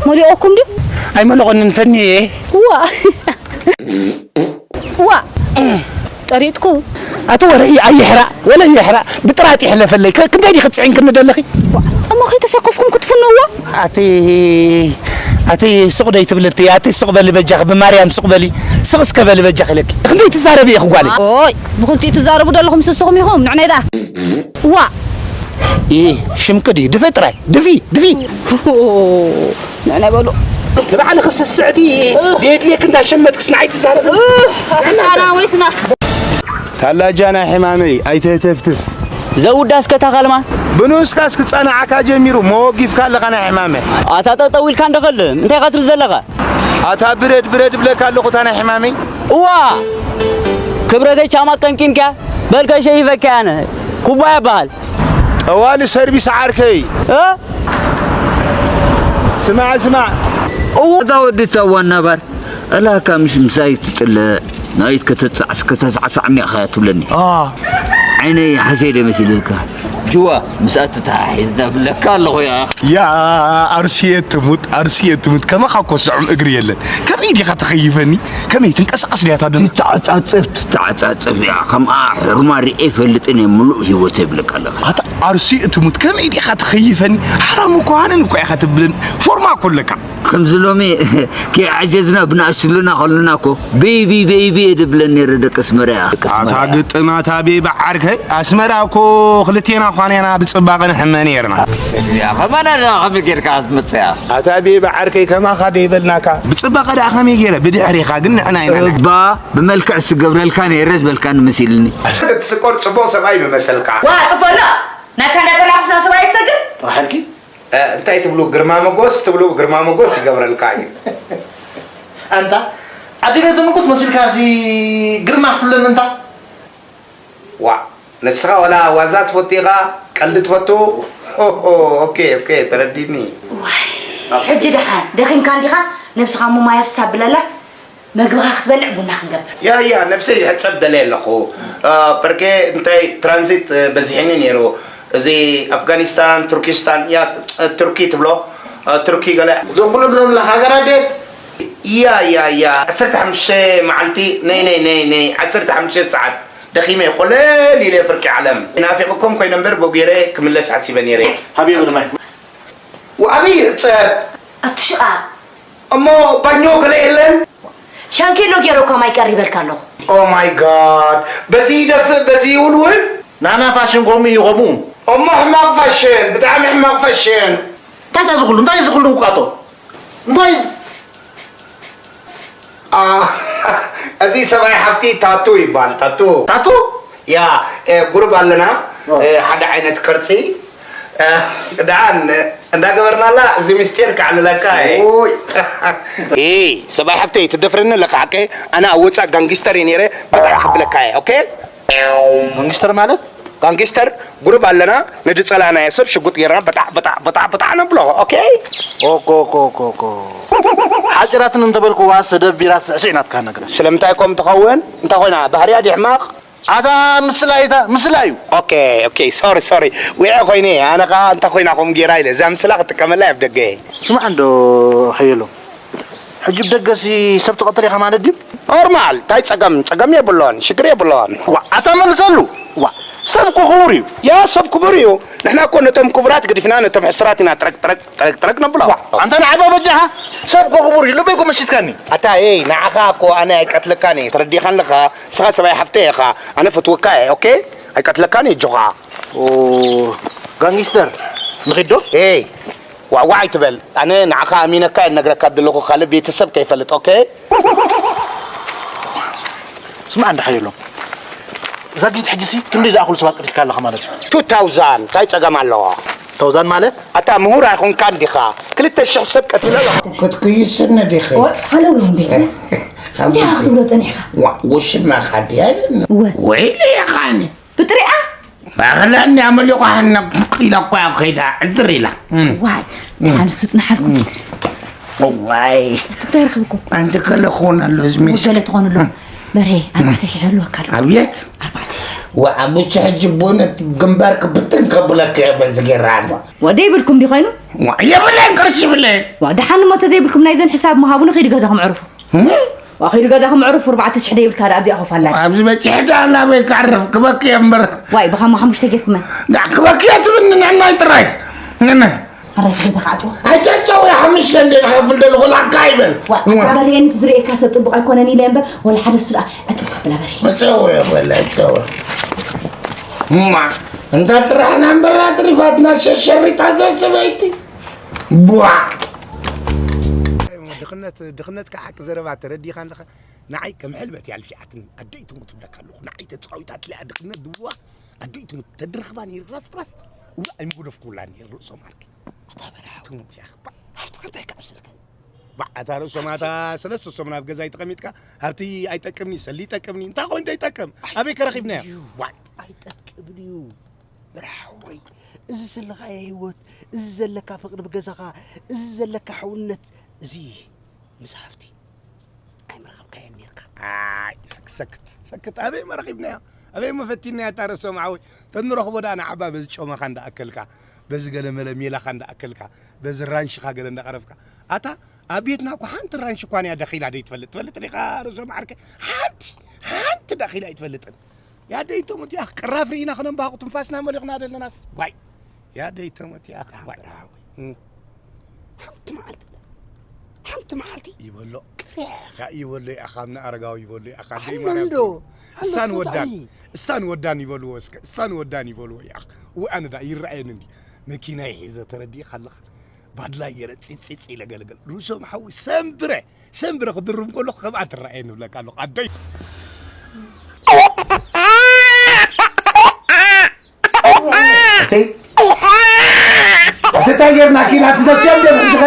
መሊኦኩም ድዩ? ኣይመለቖንን ፈንየ። ዋ! ዋ! ጠሪጥኩ። ኣቲ ወረ ኣይሕራእ፣ ወለ ይሕራእ። ብጥራጥ ይሕለፈለይ። ከ-፣ ክንደይ ዲኺ ትጽዒንክኒ ደለኺ? ዋ! እሞ ከይተሰከፍኩም ክትፍንዎ? ኣቲ፣ ኣቲ ሱቕ ደይ ትብልቲ፣ ኣቲ ሱቕ በሊ በጃኺ፣ ብማርያም ሱቕ በሊ። ስቕ እስከ በሊ በጃኺ ኢለኪ። ክንደይ ትዛረቢ ኢኺ ጓለይ? ኦይ፣ ብኽልቲኡ ትዛረቡ ደለኹም ስስኹም ኢኹም፣ ንዕነይ ደኣ። ዋ! ኢ፣ ሽምኪ ድዩ? ድፊ ጥራይ፣ ድፊ፣ ድፊ። ንዕነይ በሉ። ንባዕልኺ ስስዕቲ ደየድልየኪ እንዳሸመትክስ ንዓይ ትዛረቢ። ኣራዊትና። ታላጃ ናይ ሕማመይ ኣይተህተፍትፍ። ዘውዳስ ከታኻልማ። ብንኡስካስ ክጸናዓካ ጀሚሩ መወጊፍካ ኣለኻ ናይ ሕማመይ። ኣታ ጠጠው ኢልካ እንደኸል እንታይ ኢኻ ትብል ዘለኻ? ኣታ ብረድ ብረድ እብለካ ኣለኹ እታ ናይ ሕማመይ። እዋ ክብረተይ ቻማ ቀንቂንካ በልከ ሸይፈካ ያነ ኩባያ በሃል። ጠዋሊ ሰርቪስ ዓርከይ። እ? ስማዕ ስማዕ። እዎ። እታ ወዲ እታ ዋና ባር እላካ ምሽ ምሳይ ትጥለ ናይት ከተጻዕስ ከተጻዕሳዕ ሚያኻ ትብለኒ። አ። ዓይነይ ሓሴደ መሲልካ። ጅዋ ምስኣ ተተሓሒዝና ብለካ ኣለኹ ያ። ያ ኣርሲየ ትሙት ኣርሲየ ትሙት ከማኻ እኮ ስዑም እግሪ የለን። ከመይ ዲኻ ተኸይፈኒ? ከመይ ትንቀሳቐስ ድያ እታ ደም? ትተዓጻጽፍ ትተዓጻጽፍ እያ። ከምኣ ሕርማ ርኤ ይፈልጥን እየ ምሉእ ህይወት የብለካ ኣለኻ። ኣታ ኣርሲ እትሙት ከመይ ዲኻ ትኸይፈኒ? ሓራም እኮ ሃነን እኮ ኢኻ ትብልን ፎርማ እኮ ኣለካ። ከምዚ ሎሚ ከይዓጀዝና ብንኣሽቱሉና ከለና እኮ ቤቢ ቤቢ እየ ድብለን ነይረ ደቂ ኣስመራ እያ። ኣታ ግጥም ኣታ ቤቢ ዓርከይ ኣስመራ እኮ ክልቴና ኳን ኢና ብጽባቐ ንሕመ ነይርና። እያ ከማና ዳ ከመይ ጌርካ ክትመጽእ እያ? ኣታ ቤቢ ዓርከይ ከማኻ ደይበልናካ ብጽባቐ ደኣ ከመይ ገይረ ብድሕሪኻ ግን ንሕና ኢና ንሕመ። እባ ብመልክዕ ስገብረልካ ነይረ ዝበልካኒ መሲልኒ። እቲ ስቆር ጽቡቕ ሰብኣይ ምመሰልካ። ዋ ጥፈሎ ናትካ እንዳጠላቕስና ሰብኣይ ትሰግር። ጥራሓልኪ? እ፣ እንታይ ትብሉ ግርማ መጎስ ትብሉ ግርማ መጎስ ይገብረልካ እዩ። ኣንታ ኣዴነ ትንኩስ መሲልካ እዚ ግርማ ፍለን እንታ። ዋ ንስኻ ወላ ዋዛ ትፈቱ ኢኻ ቀልዲ ትፈቱ። ኦሆ፣ ኦኬ ኦኬ ተረዲኒ። ዋይ ሕጂ ደሓን ደኺምካ እንዲኻ ነብስኻ ሙማይ ኣፍስስ ኣብለላ። መግብኻ ክትበልዕ ቡና ክንገብር። ያ ያ ነብሰይ ይሕጸብ ደለ ኣለኹ። አ፣ በርጌ እንታይ ትራንዚት እ፣ በዚሕኒ ነይሩ። እዚ ኣፍጋኒስታን ቱርኪስታን ያ እ፣ ቱርኪ ትብሎ እ፣ ቱርኪ ገለ። እዞም ኩሎም ዘለኻ ሃገራት ድየን? ያ ያ ያ ዓሰርተ ሓሙሽተ መዓልቲ ነይ ነይ ነይ ነይ ዓሰርተ ሓሙሽተ ሰዓት ደኺመ ኮለል ኢለ ፍርቂ ዓለም ናፊቕኩም ኮይነ እምበር ብኡ ገይረ ክምለስ ሓሲበ ነይረ። ሃብየ ብልማይ። ወኣበይ ይሕጸብ? ኣብቲ ሽቓ። እሞ ባኞ ገለ የለን? ሻንኬሎ ገይረ እኳ ማይ ቀሪበልካ ኣለኹ። Oh my God በዚ ይደፍእ በዚ ይውልውል። ናና ፋሽን ከምኡ እዩ ከምኡ። እሞ ሕማቕ ፋሽን ብጣዕሚ ሕማቕ ፋሽን። እንታይ እዩ ዝኹሉ እንታይ እዩ ዝኹሉ ውቃጦ? እንታይ? አ፣ እዚ ሰብኣይ ሓፍቲ ታቱ ይባል ታቱ። ታቱ? ያ እ፣ ጉሩብ ኣለና ኦ። እ፣ ሓደ ዓይነት ቅርጺ እ፣ ደኣ ን- እንዳገበርናላ እዚ ምስጢር ከዕልለካ እየ። ኦይ። እ፣ ሰብኣይ ሓፍተይ ትደፍረኒ ኣለካ ሓቀ ኣነ ኣብ ወፃእ ጋንጊስተር እየ ነይረ በጣዕ ክብለካ እየ ኦኬ። መንግስተር ማለት? ጋንጊስተር ጉሩብ ኣለና ነዲ ጸላእናዮ ሰብ ሽጉጥ ጌርና በጣዕ በጣዕ በጣዕ በጣዕ ነብሎ ኦኬ። ኦኮ ኦኮ ኦኮ ኦኮ። ሓጺራትን እንተበልኩዋ ሰደብ ቢራ ስዕስዕ ናትካ ነግራ። ስለምንታይ ኮም ትኸውን እንታይ ኮይና ባህርያ ድሕማቕ? ኣታ ምስላ እታ ምስላ እዩ። ኦኬ ኦኬ ሶሪ ሶሪ ውዐ ኮይነ ኣነ ከኣ እንታይ ኮይና ኮም ጌራ ኢለ እዛ ምስላ ክጥቀመላ እየ ኣብ ደገ። ስማዕ እንዶ ሓየሎም ሕጂ ብደገሲ ሰብ ትቐትል ኢኻ ማለት ድዩ? ኖርማል እንታይ ጸገም ጸገም የብሎን ሽግር የብሎን። ዋ ኣታ መልሰሉ። ዋ ሰብ እኮ ክቡር እዩ። ያ ሰብ ክቡር እዩ። ንሕና እኮ ነቶም ክቡራት ገዲፍና ነቶም ሕሱራት ኢና ጥረግ ጥረግ ጥረግ ጥረግ ነብሎ። ዋ ኣንታ ንዓባ በጃኻ ሰብ እኮ ክቡር እዩ ልበይ እኮ መሽትካኒ። ኣታ ኤይ ንዓኻ እኮ ኣነ ኣይቀትለካን እየ ተረዲኻን ኣለኻ። ንስኻ ሰብኣይ ሓፍተይ ኢኻ ኣነ ፈትወካ እየ ኦኬ። ኣይቀትለካን እየ ኣጆኻ። ኦ ጋንጊስተር ንኺድ ዶ? ኤይ ዋዕዋዕ ኣይትበል ኣነ ንዓኻ ኣሚነካ እየ ዝነግረካ ዘለኹ ካልእ ቤተሰብ ከይፈልጥ ኦኬ። ስማዕ እንዳ ሓየሎም ዛጊት ሕጂሲ ክንደይ ዝኣኽሉ ሰባት ቀቲልካ ኣለኻ ማለት እዩ? ቱ ታውዛንድ እንታይ ጸገም ኣለዎ? ታውዛንድ ማለት? ኣታ ምሁር ኣይኮንካን ዲኻ? ክልተ ሽሕ ሰብ ቀቲለ ኣለኹ። ክትክይስኒ ዲኺ? ወጽ ሃለውሎም ቤት እንታይ ኢኻ ክትብሎ ጸኒሕካ? ዋ ውሽማኻ ድያ ኢለኒ። እወ። ወይለ ኢኻ ኣነ። ብጥሪኣ ማእኸላ እንድያ መሊቑ ሃና ኢላ እኮ እያ ከይዳ ዕድር ኢላ። እም። ዋይ ኣንሱ ጽናሓልኩም። ዋይ እንታይ ረኽብኩም? ኣንቲ ከለ ክኾን ኣሎ እዚ ሜስ። ወገለ ትኾኑ ኣሎ። በርሄ ኣርባዕተ ሽሕ ኣለወካ ኣሎ። ኣብየት ኣርባዕተ ሽሕ። ወዓብሽ ሕጂ ብእውነት ግንባርክ ብትን ከብለካ እየ በዚ ጌራኒ። ወደ ይብልኩም ዲ ኮይኑ? ዋ የብለይን ቅርሺ ብለይን። ዋ ደሓን እሞ ተዘይብልኩም ናይዘን ሕሳብ ምሃቡኒ ኸይዱ ገዛኹም ዕርፉ። እም? ዋ ኸይዱ ገዛኹም ዕርፉ ኣርባዕተ ሽሕ ደይብልካ ዳ ኣብዚኣ ኮፍ ኣላ። ኣብዚ በጺሐ ዳ ናበይ ክዕርፍ ክበኪ እየ እምበር። ዋይ ብኻሞ ሓሙሽተ ጌርኩመን። ዳ ክበኪ እየ ትብኒ ንዕናይ ጥራይ። ንነ ኣረ እቲ ገዛ ክኣትዎ። ኣጨጨው ሓሙሽተ እንደ ንኸፍል ደለኹ ላካ ይበል። ዋ ኣታ በርሄ ንቲ ዝርእየካ ሰብ ጽቡቕ ኣይኮነን ኢለ እምበር ወላ ሓደ እሱ ደኣ ዕትብ ከብላ በርሄ። መጸወ በላ ጨወ። እማ እንታ ጥራሕና እምበር ኣትሪፋትና ሸሸሪታ እዛ ሰበይቲ። ቧዕ። ድኽነት ድኽነትካ ሓቂ ዘረባ ተረዲኻ ኣለኻ። ንዓይ ከም ሕልበት እያ ኣልፊዓትኒ። ኣደይ ትሙት እብለካ ኣለኹ። ንዓይ ተጻዊታትለይ እያ ድኽነት ድዋ። ኣደይ ትሙት ተድረኽባ ነይሩ ራስ ብራስ። እዋ ኣይምጉደፍኩላ ነይሩ ርእሶም ዓርኪ። ኣታ በርሃ ትሙት እያ። ሓፍትኻ እንታይ ክዓብሰልካ? ባዕ ኣታ ርእሶም ኣታ ሰለስተ ሰሙን ኣብ ገዛይ ተቐሚጥካ ሃብቲ ኣይጠቅምኒ ሰሊ ይጠቅምኒ እንታይ ኮይኑ ዶ ይጠቅም? ኣበይ ከረኺብናዮ? ዋዕ ኣይጠቅምን እዩ። በርሃ ሓወይ፣ እዚ ዘለኻዮ ህይወት፣ እዚ ዘለካ ፍቕሪ ብገዛኻ፣ እዚ ዘለካ ሕውነት፣ እዚ ምስ ሃብቲ ኣይምረኸብካዮን ኔርካ። ኣይ፣ ሰክ-፣ ሰክት፣ ሰክት። ኣበይ መረኺብናዮ? ኣበይ መፈቲናዮ? ኣታ ርእሶም ሓወይ፣ ተንረኽቦ ደኣ ንዓባ በዚ ጮማኻ እንዳኣከልካ፣ በዚ ገለመለ ሜላኻ እንዳኣከልካ፣ በዚ ራንሽኻ ገለ እንዳቐረፍካ። ኣታ ኣብ ቤትና እኮ ሓንቲ ራንሽ እኳ እያ ደኺላ ደይትፈልጥ። ትፈልጥ ዲኻ ርእሶም ዓርከይ? ሓንቲ፣ ሓንቲ ደኺላ ኣይትፈልጥን። ያ ደይተሙት ያ ቅራፍ ርኢና ክነንባቑ ትንፋስና መሊኹና ዘለናስ። ዋይ። ያ ደይተሙት ያ። ዋይ። ብራዊ። እም። ሓንቲ መዓልቲ፣ ሓንቲ መዓልቲ ይበሎ። ክፍርያ። ያ ይበሎ፣ ያ ኻብ ንኣረጋዊ ይበሎ፣ ያ ኻብ ደይ ኣሎ ማርያም እንዶ። ይበሎ። ኣሎ እሳን ትወጣ ወዳን፣ እዩ። እሳን ወዳን ይበልዎ እስከ፣ እሳን ወዳን ይበልዎ፣ ያ። ው ኣነ ዳ ይረኣየኒ እንዲ። መኪና ይሒዘ ተረዲእኻ ኣለኻ። ባድላይ ገይረ ጺጽ ጺጽ ኢለ ገልገል። ርእሶም ሓዊ ሰንብረ፣ ሰንብረ ክድርም ከለኹ ከምኣ ትረኣየኒ እብለካ ኣለኹ። ኣደይ። ኣተይ፣ ኣቲ እንታይ ጌርና ኪና ትዘስዮም ደም ሕጅኸ?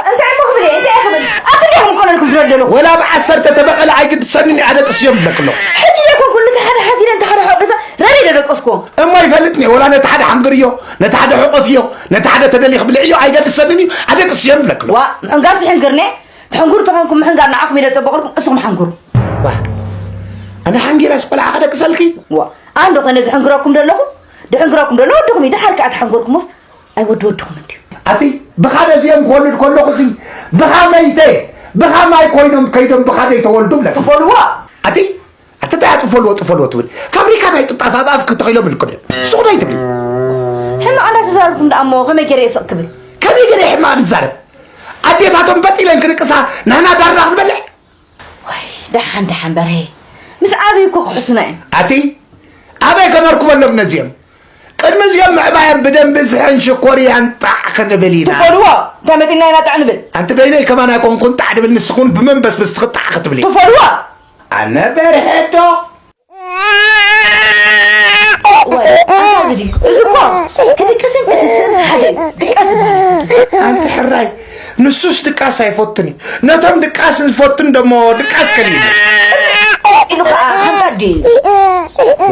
እንታይ እሞ ክብል እየ? እንታይ ክብል? ኣብ ክንደይ ከም ኮነ ክዝረብ ደለኹ? ወላ ብዓሰርተ ተበቐለ ኣይግድሰንን እዩ፣ ኣደቅስዮም እብለክ ኣለኹ። ሕጂ ዘይኮንኩ ነቲ ሓደ ሓዚነ፣ ነቲ ሓደ ሓቑፈ፣ ረሪ ደደቀስኩዎ። እሞ ይፈልጥኒ፣ ወላ ነቲ ሓደ ሓንግርዮ፣ ነቲ ሓደ ሕቆፍዮ፣ ነቲ ሓደ ተደሊኽ ብልዕዮ፣ ኣይገድሰንን እዩ፣ ኣደቅስዮም እብለክ ኣለኹ። ዋ፣ ምሕንጋር ትሕንግርኒ፣ ትሕንግሩ ተኾንኩም ምሕንጋር ንዓኹም ኢለ ጠበቕልኩም፣ እስኹም ሓንግሩ። ዋ፣ ኣነ ሓንጊረስ ቆልዓ ከደቅሰልኪ? ዋ፣ ኣነ ዶ ኮይነ ዝሕንግረኩም ደለኹ? ድሕንግረኩም ደሎ ወድኹም እዩ፣ ድሓር ከኣ ተሓንገርኩሞስ፣ ኣይ ወዲ ወድኹም እንድዩ። ኣቲ ብኻደ እዚኦም ክወልድ ከለኹ ሲ፣ ብኻ መይተ፣ ብኻ ማይ ኮይኖም ከይዶም ብኻደ ይተወልዱ ብለካ። ትፈልዋ? ኣቲ፣ ኣቲ እንታይ ጥፈልዎ፣ ጥፈልዎ ትብል? ፋብሪካ ናይ ጥጣፍ ኣብ ኣፍ ክተኺሎም ልክደ። ሱቕ ዶ ኣይትብሊ? ሕማቕ እንዳተዛረብኩም ደኣ እሞ ከመይ ገይረ እየ ስቕ ክብል? ከመይ ገይረ ሕማቕ ዝዛረብ? ኣዴታቶም በጥ ኢለን ክድቅሳ፣ ንሕና ዳርና ክንበልዕ? ዋይ፣ ደሓን፣ ደሓን በርሄ። ምስ ዓብዩ እኮ ክሕሱና እዮም። ኣቲ፣ ኣበይ ከነርክበሎም ነዚኦም? ቅድሚ እዚኦም ምዕባዮም ብደንቢ ዝሕን ሽኮርያን ጣዕ ክንብል ኢና። ትፈልዎ? እንታይ መጺና ኢና ጣዕ ንብል? ኣንቲ በይነይ ከማን ኣይኮንኩን ጣዕ ድብል፣ ንስኹን ብመንበስበስ ትኽጣዕ ክትብሊ። ትፈልዎ? ኣነ በርሄ ዶ? ወይ፣ ኣንታ እዚ ድዩ? እዚ እኮ ክድቅስን ክትስእን ሓደ እዩ። ድቃስ ይበሃል። ኣንቲ ሕራይ፣ ንሱስ ድቃስ ኣይፈቱን እዩ። ነቶም ድቃስ ዝፈቱን ደሞ ድቃስ ከሊሉ። ኢሉ ኸዓ ከምዛ ድዩ?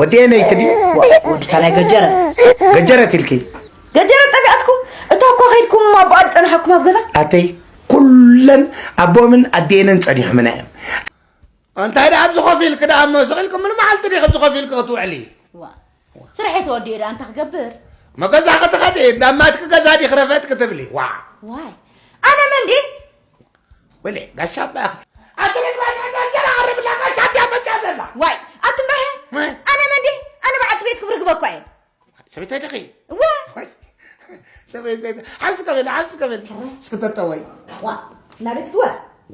ወዲኤ ነይቲ ድዩ? ወ-፣ ወዲ ካልኣይ ገጀረ። ገጀረት ኢልኪ? ገጀረ ጠፊኣትኩም? እታ እኮ ከይድኩም ኣቦኣ ዝጸንሓኩም ኣብ ገዛ? ኣተይ፣ ኩለን ኣቦምን ኣዴንን ጸኒሖምና እዮም። እንታይ ደኣ ኣብዚ ኮፍ ኢልኪ ደኣ እሞ ስቕ ኢልኪ ምን መዓልቲ ዲኺ ኣብዚ ኮፍ ኢልኪ ክትውዕሊ? ዋ። ስርሐይ ተወዲኡ ደኣ እንታይ ክገብር? መገዛ ክትኸዲ፣ እንዳ ኣማትኪ ገዛ ዲኺ ረፈት ክትብሊ? ዋ። ዋይ። ኣነ መን ድየ? ወለ፣ ጋሻ ኣባ ኢኺ። ኣቲ ልግባ፣ እንጀራ ቀርብላ፣ ጋሻ ኣድያ መጫ ዘላ። ዋይ፣ ኣቲ እምበርሀ? መ? ኣነ መን ድየ? ኣነ በዓልቲ ቤትኩም ርግበ እኳ እየ። ሰበይታይ ዲኺ? እወ። ዋይ፣ ሰበይታይ፣ ሓብሲ ከበል፣ ሓብሲ ከበል። እስኪ ተጠወይ። ዋ፣ ናበይ ክትወ?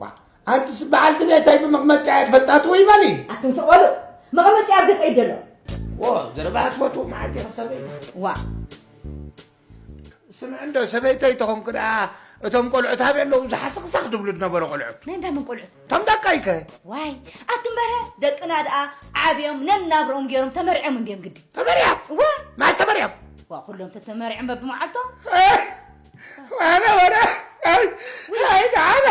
ዋ፣ ኣንትስ በዓልቲ ቤተይ ብመቕመጫ እየ ትፈልጣ፣ ትውይ በሊ። ኣቱም ተቐሉ፣ መቐመጫ ኣብ ገጸይ ደሎ። ዎ፣ ዘረባ ትፈትው መዓልቲ ኢኺ ሰበይቲ። ዋ። ስምዒ እንዶ ሰበይተይ ተኾንኩ ደኣ፣ እቶም ቆልዑት ኣበይ ኣለዉ? ዝሓሰኽሰኽ ትብሉ ትነበሩ ቆልዑት። ናይ እንዳ መን ቆልዑት? እቶም ደቀይከ? ዋይ፣ ኣቱም በረ፣ ደቅና ደኣ ዓብዮም ነናብርኦም ገይሮም ተመርዕዮም እንድዮም ግዲ። ተመርዕዮም? እወ። መዓስ ተመርዕዮም? ዋ፣ ኩሎም ተተመርዕዮም በብመዓልቶም። ኣነ ወረ፣ ኣይ፣ ኣይ፣ ደሓነ።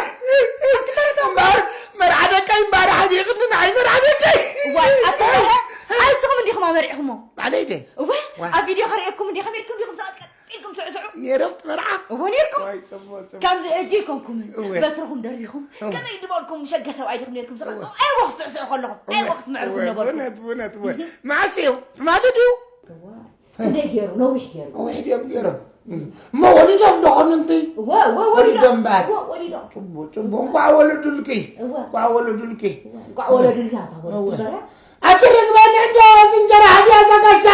ኣቲ በረ ተው። እምበኣር፣ መርዓ ደቀይ እምበኣር ሓዲኽኒ ንዓይ መርዓ ደቀይ። ዋይ፣ ኣቲ በረ፣ ኣይ፣ ንስኹም እንዲኹም ኣመርዒኹሞ። ባዕለይ ድየ? እወ፣ ዋይ። ኣብ ቪድዮ ከርእየኩም እንዲ፣ ከመይ ኢልኩም ዲኹም ሰባት ቀጥ ኢልኩም ስዕስዑ? ነይሮም ትመርዓ? እወ፣ ነይርኩም። ዋይ፣ ጽቡቕ፣ ጽቡቕ። ከምዚ ሕጂ ኣይኮንኩምን። እወ። በትርኹም ደሪኹም፣ እወ። ከመይ ዝበልኩም ሸገ ሰብኣይ ዲኹም ነይርኩም ሰባት? እወ። ኣይወ ክትስዕስዑ ከለኹም፣ እወ፣ ኣይወ ክትምዕርጉ እወ፣ ነበርኩም። እውነት፣ እውነት፣ እወ። እህ። መዓስ እዩ? ትማሊ ድዩ? እወ። ክንደይ ገይሩ? ነዊሕ ገይሩ። ነዊሕ ድዮም ገይሮም? እም። እሞ ወሊዶም ዶ ኾኑ እንተይ? እወ፣ እወ፣ ወሊዶም። ወሊዶም እምበኣር? እወ፣ ወሊዶም። ጽቡቕ፣ ጽቡቕ። እንቋዕ ወለዱልኪ። እወ። እንቋዕ ወለዱልኪ። እወ፣ እንቋዕ ወለዱልና፣ እታ ወለዱ እወ። ትበላ። ኣቲ ርግበኒ እንዶ፣ እዚ እንጀራ ሃብያ እዛ ጋሻ።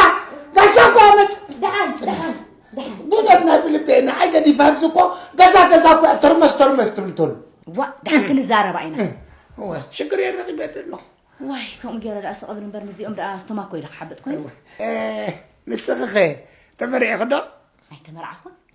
ጋሻ እኮ መጽ-፣ ደሓን፣ ደሓን፣ ደሓን። ብእውነት ናይ ብልቤ ንዓይ ገዲፋ ኣብዚ እኮ ገዛ ገዛ እኮ እያ ተርመስ ተርመስ ትብል ትህሉ። ዋ፣ ደሓን ክንዛረባ ኢና። እም። እወ፣ ሽግር የረኺበ ኣለኹ። ዋይ፣ ከምኡ ገይረ ደኣ ስቕ እብል እምበር፣ ምስዚኦም ደኣ ኣስተማኮ ኢለ ክሓብጥ ኮይኑ። እወ። እ፣ ንስኺኸ ተመርዒኺ ዶ? ኣይተመርዓኹን።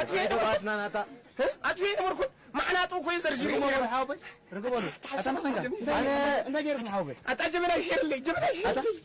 ኣጽፊኤ ነበርኩ። ኣጽፊኤ ነበርኩ። ማዕናጡ እኮ እዩ ዘርዚሩ። ርግበሉ፣ ሓወቦይ፣ ርግበሉ። ኣታ መኸንካ? ኣነ እንታይ ገይርኩም ሓወቦይ? ኣታ ጀበና ይሸርለይ፣ ጀበና ይሸርለይ።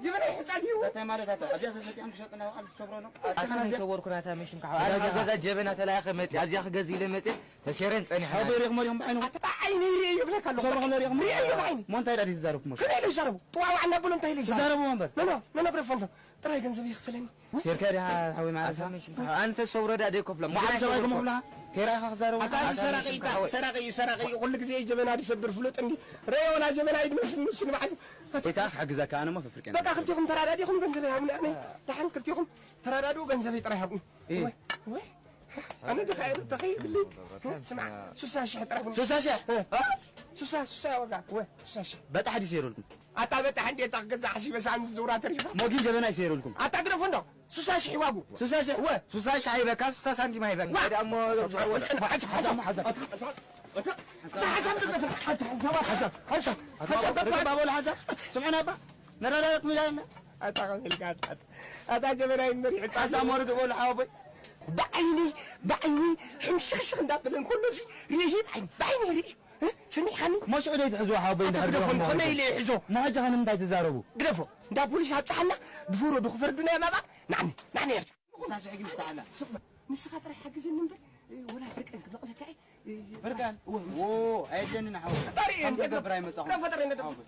ጀበና ይሕጻ ነይሩ። እንታይ ማለት ኣታ? ኣብዚኣ ተሰኪዖም ክሸጡና ይውዓል ዝሰብሮ ነው። ኣታ ኣታ ናይ ሰወርኩ ናታ መሽም ካሓ። ኣታ ኣብ ገዛ ጀበና ተላያኸ መጽእ፣ ኣብዚኣ ክገዝእ ኢለ መጽእ፣ ተሸረን ጸኒሐ። ሓወቦይ ሪኹሞ ዲኹም ብዓይኑ? ኣታ ብዓይነይ ሪኤ ይብለካ ኣለኹ። ሰብሮ ከሎ ሪኹሞ? ሪኤ ብዓይነይ። ሞ እንታይ ዳዲ ትዛረብኩሞ? ከመይ ኢለ ይዛረቡ? ጥዋዕ ዋዕላ በሎ እንታይ ኢለ ይዛረቡ? ትዛረቡ እምበር። መኖ፣ መኖ ግረፎ እንዶ። ጥራይ ገንዘብ ይኽፈለኒ። ሴርካ ዲኻ ሓወይ ማለት ኣታ መሽም ካሓ። ኣንተ ሰውረዳ ደይ ከፍሎም። በዓል ሰብኣይ ግሞ ብላ። ከይራኻ ክዛረቡ። ኣታ እዚ ሰራቂ እዩ፣ ሰራቂ እዩ፣ ሰራቂ እዩ። ኩሉ ግዜ ጀበና ዝሰብር ፍሉጥ እንዲ። ረዮ ወላ ጀበና ይድመስ ንሱ ንባዕሉ። ኢካ ክሕግዘካ ኣነ ሞ ፍፍርቄ በቃ ክልቲኹም ተራዳዲኹም ገንዘብ ይሃቡኒ። ኣነ ደሓን ክልቲኹም ተራዳድኡ ገንዘብ ጥራይ ሃቡኒ። እይ። ወይ፣ ወይ። ኣነ ድኻ እየ ተኸይብልኝ። ስማዕ፣ ሱሳ ሽሕ ጥራይ ሃቡኒ። ሱሳ ሽሕ? እ? ሱሳ፣ ሱሳ ዋጋ። ወይ፣ ሱሳ ሽሕ። በጣሕ ድዩ ሰይሩልኩም? ኣታ በጣሕ እንዴት ክገዛ ሓሲበ ሳን ዝዝውራ ተሪፋ። ሞጊን ጀበና ይሰይሩልኩም። ኣታ ግረፎ እንዶ። ሱሳ ሽሕ ዋጉ። ሱሳ ሽሕ? ወ። ሱሳ ሽሕ ኣይበካ፣ ሱሳ ሳንቲም ኣይበካ። ዋ። እንታይ ደኣ እሞ ሓሳብ፣ ሓሳብ፣ ሓሳብ። ሓሳብ፣ ሓሳብ፣ ሓሳብ፣ ሓሳብ፣ ሓሳብ፣ ሓሳብ፣ ሓሳብ፣ ሓሳብ፣ ሓሳብ፣ ርግብ ኣቦ ለሓሳብ። ስምዑና እባ። ነረዳዳእ ክምዳልና። ኣታ ከመልካ ኣታ፣ ኣታ ጀበና ይመሪ ዕጣ ሓሳብ ሞርድ በሉ ሓወቦይ። ብዓይኒ፣ ብዓይኒ ሕምሽኽሽኽ እንዳበለ እንከሎ እዚ ርእይ ብዓይኒ፣ ብዓይኒ ርእይ። እ? ሰሚዕኻኒ? መሽዑ ደይ ትሕዝዎ ሓወቦይ ኣታ እንድሕር ግደፎ፣ ድሮም ከመይ ኢለ ይሕዞ? መሓጃ ኸን እንታይ ትዛረቡ? ግደፎ፣ እንዳ ፖሊስ ኣብጽሓና፣ ብፈረዱ ክፈርዱና እዮም ኣባ። ናዕኒ፣ ናዕኒ የርጫ። ሳስዕ ግን ዝተዓላ። ስቕ በል። ንስኻ ጥራይ ሓግዘኒ እምበር፣ እ፣ ወላ ፍርቀን ክበቕለካ እየ። እ፣ ፍርቀን? እወ፣ ምስ- ዎ፣ ኣየድለንን ሓወቦይ። ፈጣሪ ከም እንደ- ዘገብር ኣይመጻኹም። ከም ፈጣሪ እንደ- ሓወቦይ።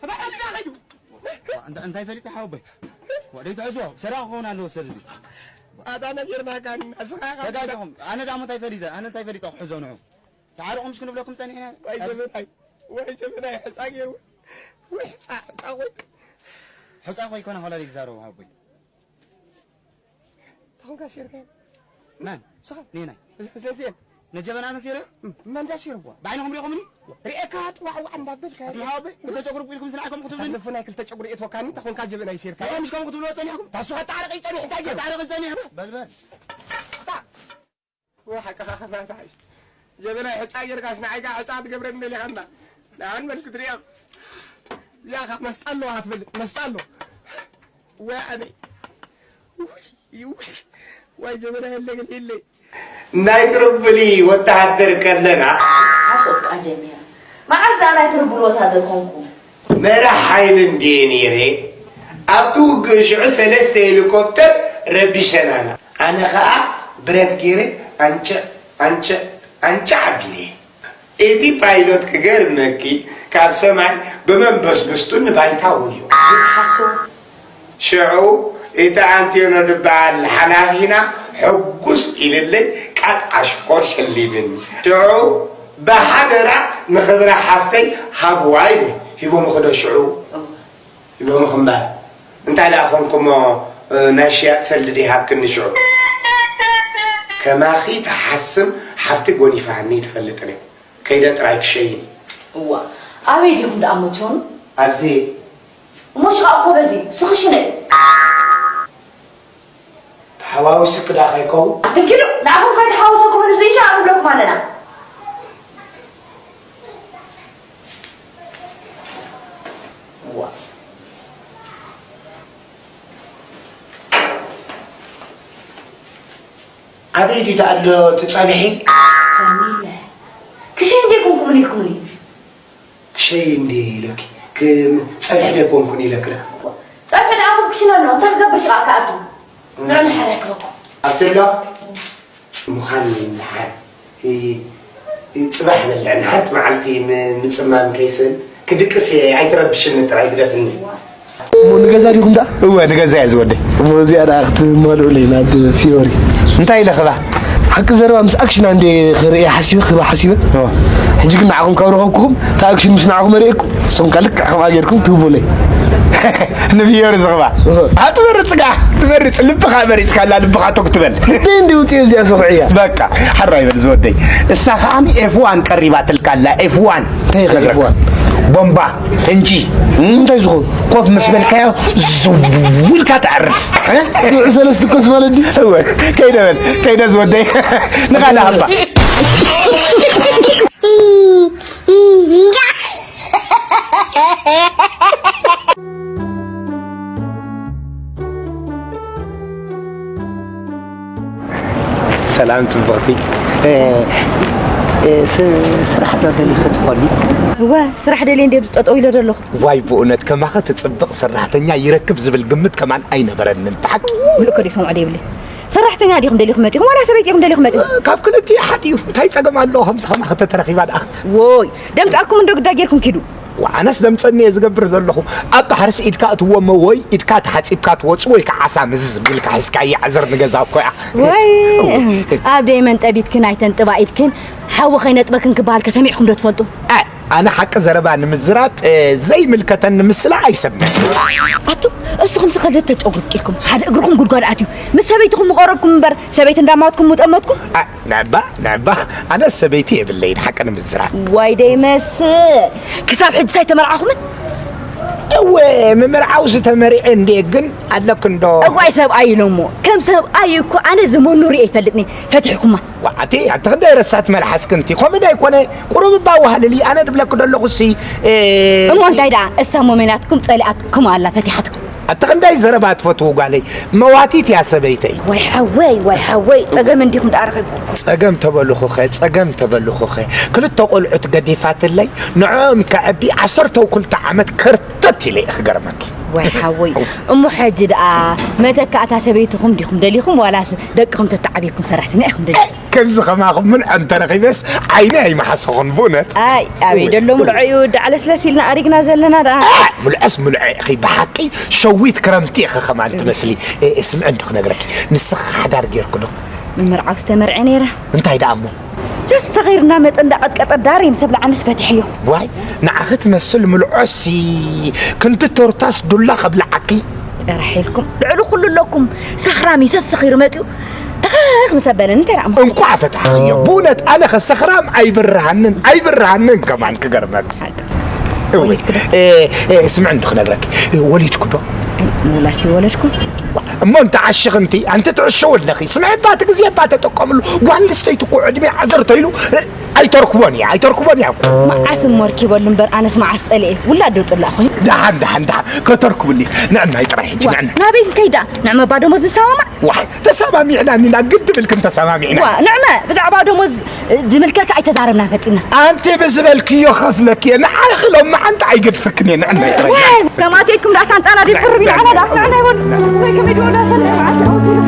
ፈጣሪ እንደ ኸይዱ። እንዳ-፣ እንታይ ፈሊጠ ሓወቦይ? ወደይ ትሕዝዎ፣ ሰራቂ ክኸውን ኣለዎ ሰብ እዚ። ኣታ ነጊርናካ፣ ንስኻ ኸ- ተጋጭኹም። ኣነ ዳሞ እንታይ ፈሊጠ? ኣነ እንታይ ፈሊጠ ክሕዞ ንዑ? ተዓረቑ ምስ ክንብለኩም ጸኒሕና። ዋይ ጀበናይ፣ ዋይ ጀበናይ፣ ሕጻ ገይሩ። ወይ ሕጻ፣ ሕጻ ወይ። ሕጻ እኮ ይኮነ ሆላል ይዛረቡ ሃቦይ። ተኾንካ ሴርካ። መን? ንስኻ። ኔናይ። ዘዜን። ነጀበና ነሴረ? መን ዳ ሴርዋ? ብዓይንኹም ሪእኹምኒ? ሪኤካ ጥዋዕዋዕ እንዳበልካ። ኣትምሓወበይ፣ ክልተ ጨጉሪ ቁኢልኩም ዝነዓኹም ክትብሉኒ? ልፉ ናይ ክልተ ጨጉሪ እትወካኒ፣ ተኾንካ ጀበናይ ሴርካ። እንታይ ምሽ ከምኡ ክትብልዎ ጸኒሕኩም? ታሱ ኣጣዕረቂ ጸኒሕካ ጌ። ኣጣዕረቂ ጸኒሕካ። በል በል። ታ። ወ ሓቅኻ ከማን ተሓሽ። ጀበናይ ሕጻ ጌርካስ ንዓይ ከኣ ሕጻ ትገብረኒ ደሊኻና። ንዓን መልክ ትሪኦ። ያኻ መስጣ ኣለዋ ክትብል፣ መስጣ ኣሎ። ወ ኣነ። ውይ፣ ውይ። ዋይ ጀበና የለ ገለ የለ። ናይ ትርቡሊ ወተሃደር ከለና። ኣፎቃ ጀሚራ። መዓዝ ደኣ ናይ ትርቡል ወታደር ኮንኩ? መራሕ ሓይሊ እንድየ ነይረ። ኣብቲ ውግእ ሽዑ ሰለስተ ሄሊኮፕተር ረቢሸናና። ኣነ ኸኣ ብረት ገይረ ኣንጭዕ፣ ኣንጭዕ፣ ኣንጭዕ ኣቢለ። እቲ ፓይሎት ክገርመኪ ካብ ሰማይ ብመንበስብስቱ ንባይታ ወዮ። ሓሶ። ሽዑ እቲ ኣንቴኖ ድበሃል ሓላፊና ሕጉስ ኢልለይ ቃጥ ኣሽኮር ሸሊምኒ። ሽዑ ብሓደራ ንኽብራ ሓፍተይ ሃብዋ ኢለ ሂቦምኺ ዶ ሽዑ? እወ። ሎምኺ እምበኣር እንታይ ደኣ ኾንኩሞ፣ እ፣ ናይ ሽያጥ ሰልዲ ዶ ይሃብክኒ ሽዑ? ከማኺ ትሓስም ሓፍቲ ጎኒፋኒ ትፈልጥን እየ። ከይደ ጥራይ ክሸይን። እዋ፣ ኣበይ ዲኹም ደኣ እሞ ትኾኑ? ኣብዚ። እሞ ሽቓቕ እኮ በዚ፣ ስኺ ሽነይ። ተሓዋዊሱኪ ደኣ ከይከውን? ኣትንኪዱ፣ ንዓኹም ከይተሓወሰኩም ንሱ ይሻ ንብለኩም ኣለና። እዋ። ኣበይ ድዩ ደኣ ኣሎ እቲ ጸብሒ? ካሚለ፣ ክሸይ እንዴ ኮንኩምን ኢልኩምኒ? ክሸይ እንዴ ኢለኪ፣ ክም-፣ ጸብሒ ዶ ኣይኮንኩን ኢለኪ ደኣ? ጸብሒ ደኣ ኣብ ክሽነ ኣሎ፣ እንታይ ክገብር ሽቓ ክኣቱ? እም። ንዑ ንሓር ኣይክበኩም። ኣብቲ ኣሎ? ምዃን ይንሓር። ይ-፣ ይ-፣ ጽባሕ በልዕን ሓንቲ መዓልቲ ም-፣ ምጽማም ከይስእን ክድቅስ እየ፣ ኣይትረብሽኒ ጥራይ ግደፍኒ። እሞ ንገዛ ዲኹም ደኣ? እወ፣ ንገዛ እየ ዝወደይ። እሞ እዚኣ ደኣ ክትማልኡለይ ናብ ፊዮሪ። እንታይ ኢለ ክባ? ሓቂ ዘረባ ምስ ኣክሽና እንዴ ክርእያ ሓሲበ፣ ክባ ሓሲበ። እወ። ሕጂ ግን ንዓኹም ካብ ረኸብኩኹም፣ እታ ኣክሽን ምስ ንዓኹም ኣርእየኩም፣ ንስኹም ከኣ ልክዕ ከምኣ ጌርኩም ትህቡለይ። ንፊዮሪ ዝኽባ። እወ። ኣትመርጽ ጋ፣ ትመርጽ፣ ልብኻ መሪጽካላ፣ ልብኻ ቶክ ትበል። ልበይ እንዴ ውጽእ እዚኣ ሰኹዕያ። በቃ፣ ሓራይ በል ዝወደይ። እሳ ከኣ ኤፍ ዋን ቀሪባትልካ ኣላ፣ ኤፍ ዋን። እንታይ ኢኻ ነግረካ። ኤፍ ዋን? ቦምባ፣ ፈንጂ። እንታይ ዝኾን? ኮፍ ምስ በልካዮ፣ ዝው ኢልካ ተዕርፍ። እ? ንዑ ሰለስተ ኮስ ማለት ድዩ? እወ፣ ከይደ በል፣ ከይደ ዝወደይ። ንኻልእ ሃባ። ሰላም ጽቡቕቲ። እ፣ እ፣ ስ-፣ ስራሕ ዶ ደሊኺ ትኾኒ? እወ፣ ስራሕ ደልየ እንድየ ኣብዚ ጠጠው ኢለ ዘለኹ። ዋይ፣ ብእውነት ከማኺ ትጽብቕ ሰራሕተኛ ይረክብ ዝብል ግምት ከማን ኣይነበረንን። ብሓቂ። ምሉእ ከዲ ሰምዖ ደይብለይ። ሰራሕተኛ ዲኹም ደሊኹም መጺኹም ዋላ ሰበይቲ ኢኹም ደሊኹም መጺኹም? ካብ ክልቲኡ ሓደ እዩ። እንታይ ጸገም ኣለዎ ከምዚ ከማኺ ተተረኺባ ደኣ? ዎይ፣ ደምጻኩም እንዶ ግዳ ጌርኩም ኪዱ። ዋ፣ ኣነስ ደምጸኒ እየ ዝገብር ዘለኹ። ኣብ ባሕርስ ኢድካ እትዎ እሞ ወይ ኢድካ ተሓጺብካ ትወጽእ ወይ ከዓ ዓሳ ምዝዝ ቢልካ ሒዝካ ይዓዘር ንገዛ እኮ እያ። ወይ፣ ኣብ ደይመን ጠቢትክን ኣይተንጥባ ኢድክን ሓዊ ከይነጥበክን ክበሃል ከሰሚዕኩም ዶ ትፈልጡ? ኣ-፣ ኣነ ሓቂ ዘረባ ንምዝራብ፣ እ፣ ዘይምልከተኒ ምስላ ኣይሰምዕን። ኣቱም፣ እስኹም ሲ ክልተ ጨጉሪ ኣብቂልኩም፣ ሓደ እግርኹም ጉድጓድ ኣትዩ፣ ምስ ሰበይትኹም ምቐረብኩም እምበር፣ ሰበይቲ እንዳማትኩም ምጠመትኩም? ኣ-፣ ንዕባ፣ ንዕባ፣ ኣነ ሰበይቲ የብለይን፣ ሓቂ ንምዝራብ። ዋይ ደይመስል፣ ክሳብ ሕጂ ኣይተመርዓኹምን? እወ፣ ምምርዓውሲ ተመሪዐ እንድየ፣ ግን ኣለክን ዶ? እዋይ ሰብኣይ ኢሎሞ፣ ከም ሰብኣይ እኮ ኣነ ዝመኑ ርእየ ኣይፈልጥኒ፣ ፈቲሕኩማ። ዋዕቲ፣ ኣቲ ክንደይ ረሳት መልሓስኪ እንቲ፣ ከምኡ ዶ ኣይኮነ? ቁሩብ እባ ዋህልሊ፣ ኣነ ድብለኪ ደለኹ ሲ፣ እ፣ እሞ እንታይ ደኣ፣ እሳ ሞሜናትኩም ጸሊኣትኩም ኣላ፣ ፈቲሓትኩም። ኣቲ ክንደይ ዘረባ ትፈትዉ ጓለይ፣ መዋቲት እያ ሰበይተይ። ወይ ሓወይ፣ ወይ ሓወይ፣ ጸገም እንዲኹም ደኣ ረኺብኩም። ጸገም ተበልኹኸ፣ ጸገም ተበልኹኸ፣ ክልተ ቆልዑት ገዲፋትለይ፣ ንዕኦም ከዕቢ ዓሰርተ ክልተ ዓመት ከርተት ኢለ እየ ክገርመኪ። ወይ ሓወይ፣ እሞ ሕጂ ደኣ መተካእታ ሰበይትኹም ዲኹም ደሊኹም ዋላስ ደቅኹም ተተዓብየኩም ሰራሕተኛ ኢኹም ደሊኹም? ከምዚ ከማኹም ምልዖ እንተረኺበስ ዓይኒ ኣይመሓሰኹን ብእውነት። ኣይ፣ ኣበይ ደሎ ምልዖ እዩ፣ ዳዕለስለስ ኢልና ኣሪግና ዘለና ደኣ። ኣ፣ ምልዖስ ምልዖ ኢኺ ብሓቂ፣ ሸዊት ክረምቲ ኢኺ ከማን ትመስሊ። እ፣ እ፣ ስምዒ እንዶ ክነግረኪ፣ ንስኺ ሓዳር ጌርኪ ዶ? ምምርዓው ዝተመርዐ ነይረ። እንታይ ደኣ እሞ? እቲ ሰኺርና መጠ እንዳቐጥቀጠ ዳር እዩ ምሰብልዓንስ ፈቲሕዮ። ዋይ፣ ንዓኺ ትመስል ምልዖሲ ክንዲ ቶርታስ ዱላ ከብልዓኪ። ጥራሕ ኢልኩም ልዕሊ ኩሉ ኣለኩም። ሰኽራም እዩ ሰኺሩ መጥዩ ተኸኽ ምስ ኣበለኒ እንታይ ደኣ እሞ? እንኳዕ ፈታሕዮ። ብእውነት ኣነ ኸ ሰኽራም ኣይብርሃንን፣ ኣይብርሃንን ከማን ክገርመክ። ሓቂ። እወ። ወሊድኩ ዶ? እ፣ እ፣ ስምዕ እንዲ ክነግረኪ። እ፣ ወሊድኩ ዶ? ኣይ፣ ምናልባት ይወለድኩ። እሞ እንተ ዓሽኽ እንቲ፣ ኣንቲ ትዕሸው ኣለኺ። ስምዕ እባ እቲ ግዜ እባ ተጠቀምሉ። ጓል ኣንስተይቲ እኮ ዕድሜ ዓሰርተ ኢሉ፣ እ፣ ኣይተርክቦን እያ፣ ኣይተርክቦን እያ እኮ። መዓስ እሞ ኣርኪበሉ እምበር፣ ኣነስ መዓስ ጠሊኤ። ውላድ ዶ ጥላእ ኮይኑ? ደሓን፣ ደሓን፣ ደሓን። ከተርክብሉ ኢኺ። ንዕናይ ጥራይ ሕጂ፣ ዋ፣ ንዕናይ። ናበይ ክንከይድ ደኣ? ንዕመ እባ ደሞዝ ንሰማማዕ? ዋይ፣ ተሰማሚዕና እኒና፣ ግድ ብልክን ተሰማሚዕና። ዋ፣ ንዕመ፣ ብዛዕባ ደሞዝ ዝምልከት ኣይተዛረብና ፈጢና። ኣንቲ ብዝበልክዮ ከፍለኪ እየ፣ ንዓኺ ሎማዓንቲ ኣይገድፈክን እየ፣ ንዕናይ ጥራይ። ዋይ፣ ከም ኣትየኩም ደኣ ሳንጣና ዲብ ቅርብ ኢልና ዓና ደኣ፣ ንዕና ይበሉ። ወይ ከመይ ድበሉ፣ ኣሰለ መዓት ኣውዲሉ።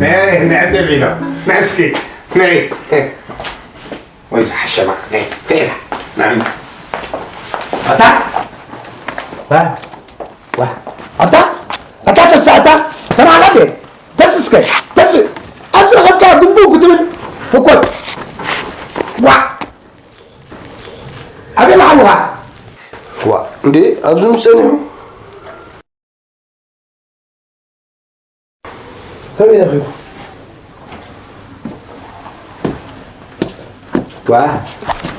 ነይ፣ ነይ፣ ነይ፣ ነይ፣ ነይ። ወይ ዝሓሸ መዓት፣ ነይ፣ ነይ፣ ነይ። ኣታ? ዋ፣ ዋ። ኣታ? ኣታ ተስእ፣ ኣታ? ተማሃላ እንዴ? ተስእ እስከ፣ ተስእ። ኣብ ዝረኸብካዮ ግንቡ ክትብል ህኮት። ዋ። ኣበይ ለዓልኻ? ዋ፣ እንዴ፣ ኣብዚ ምስ ጸኒሑ? ከመይ ረኺቡ? ዋ፣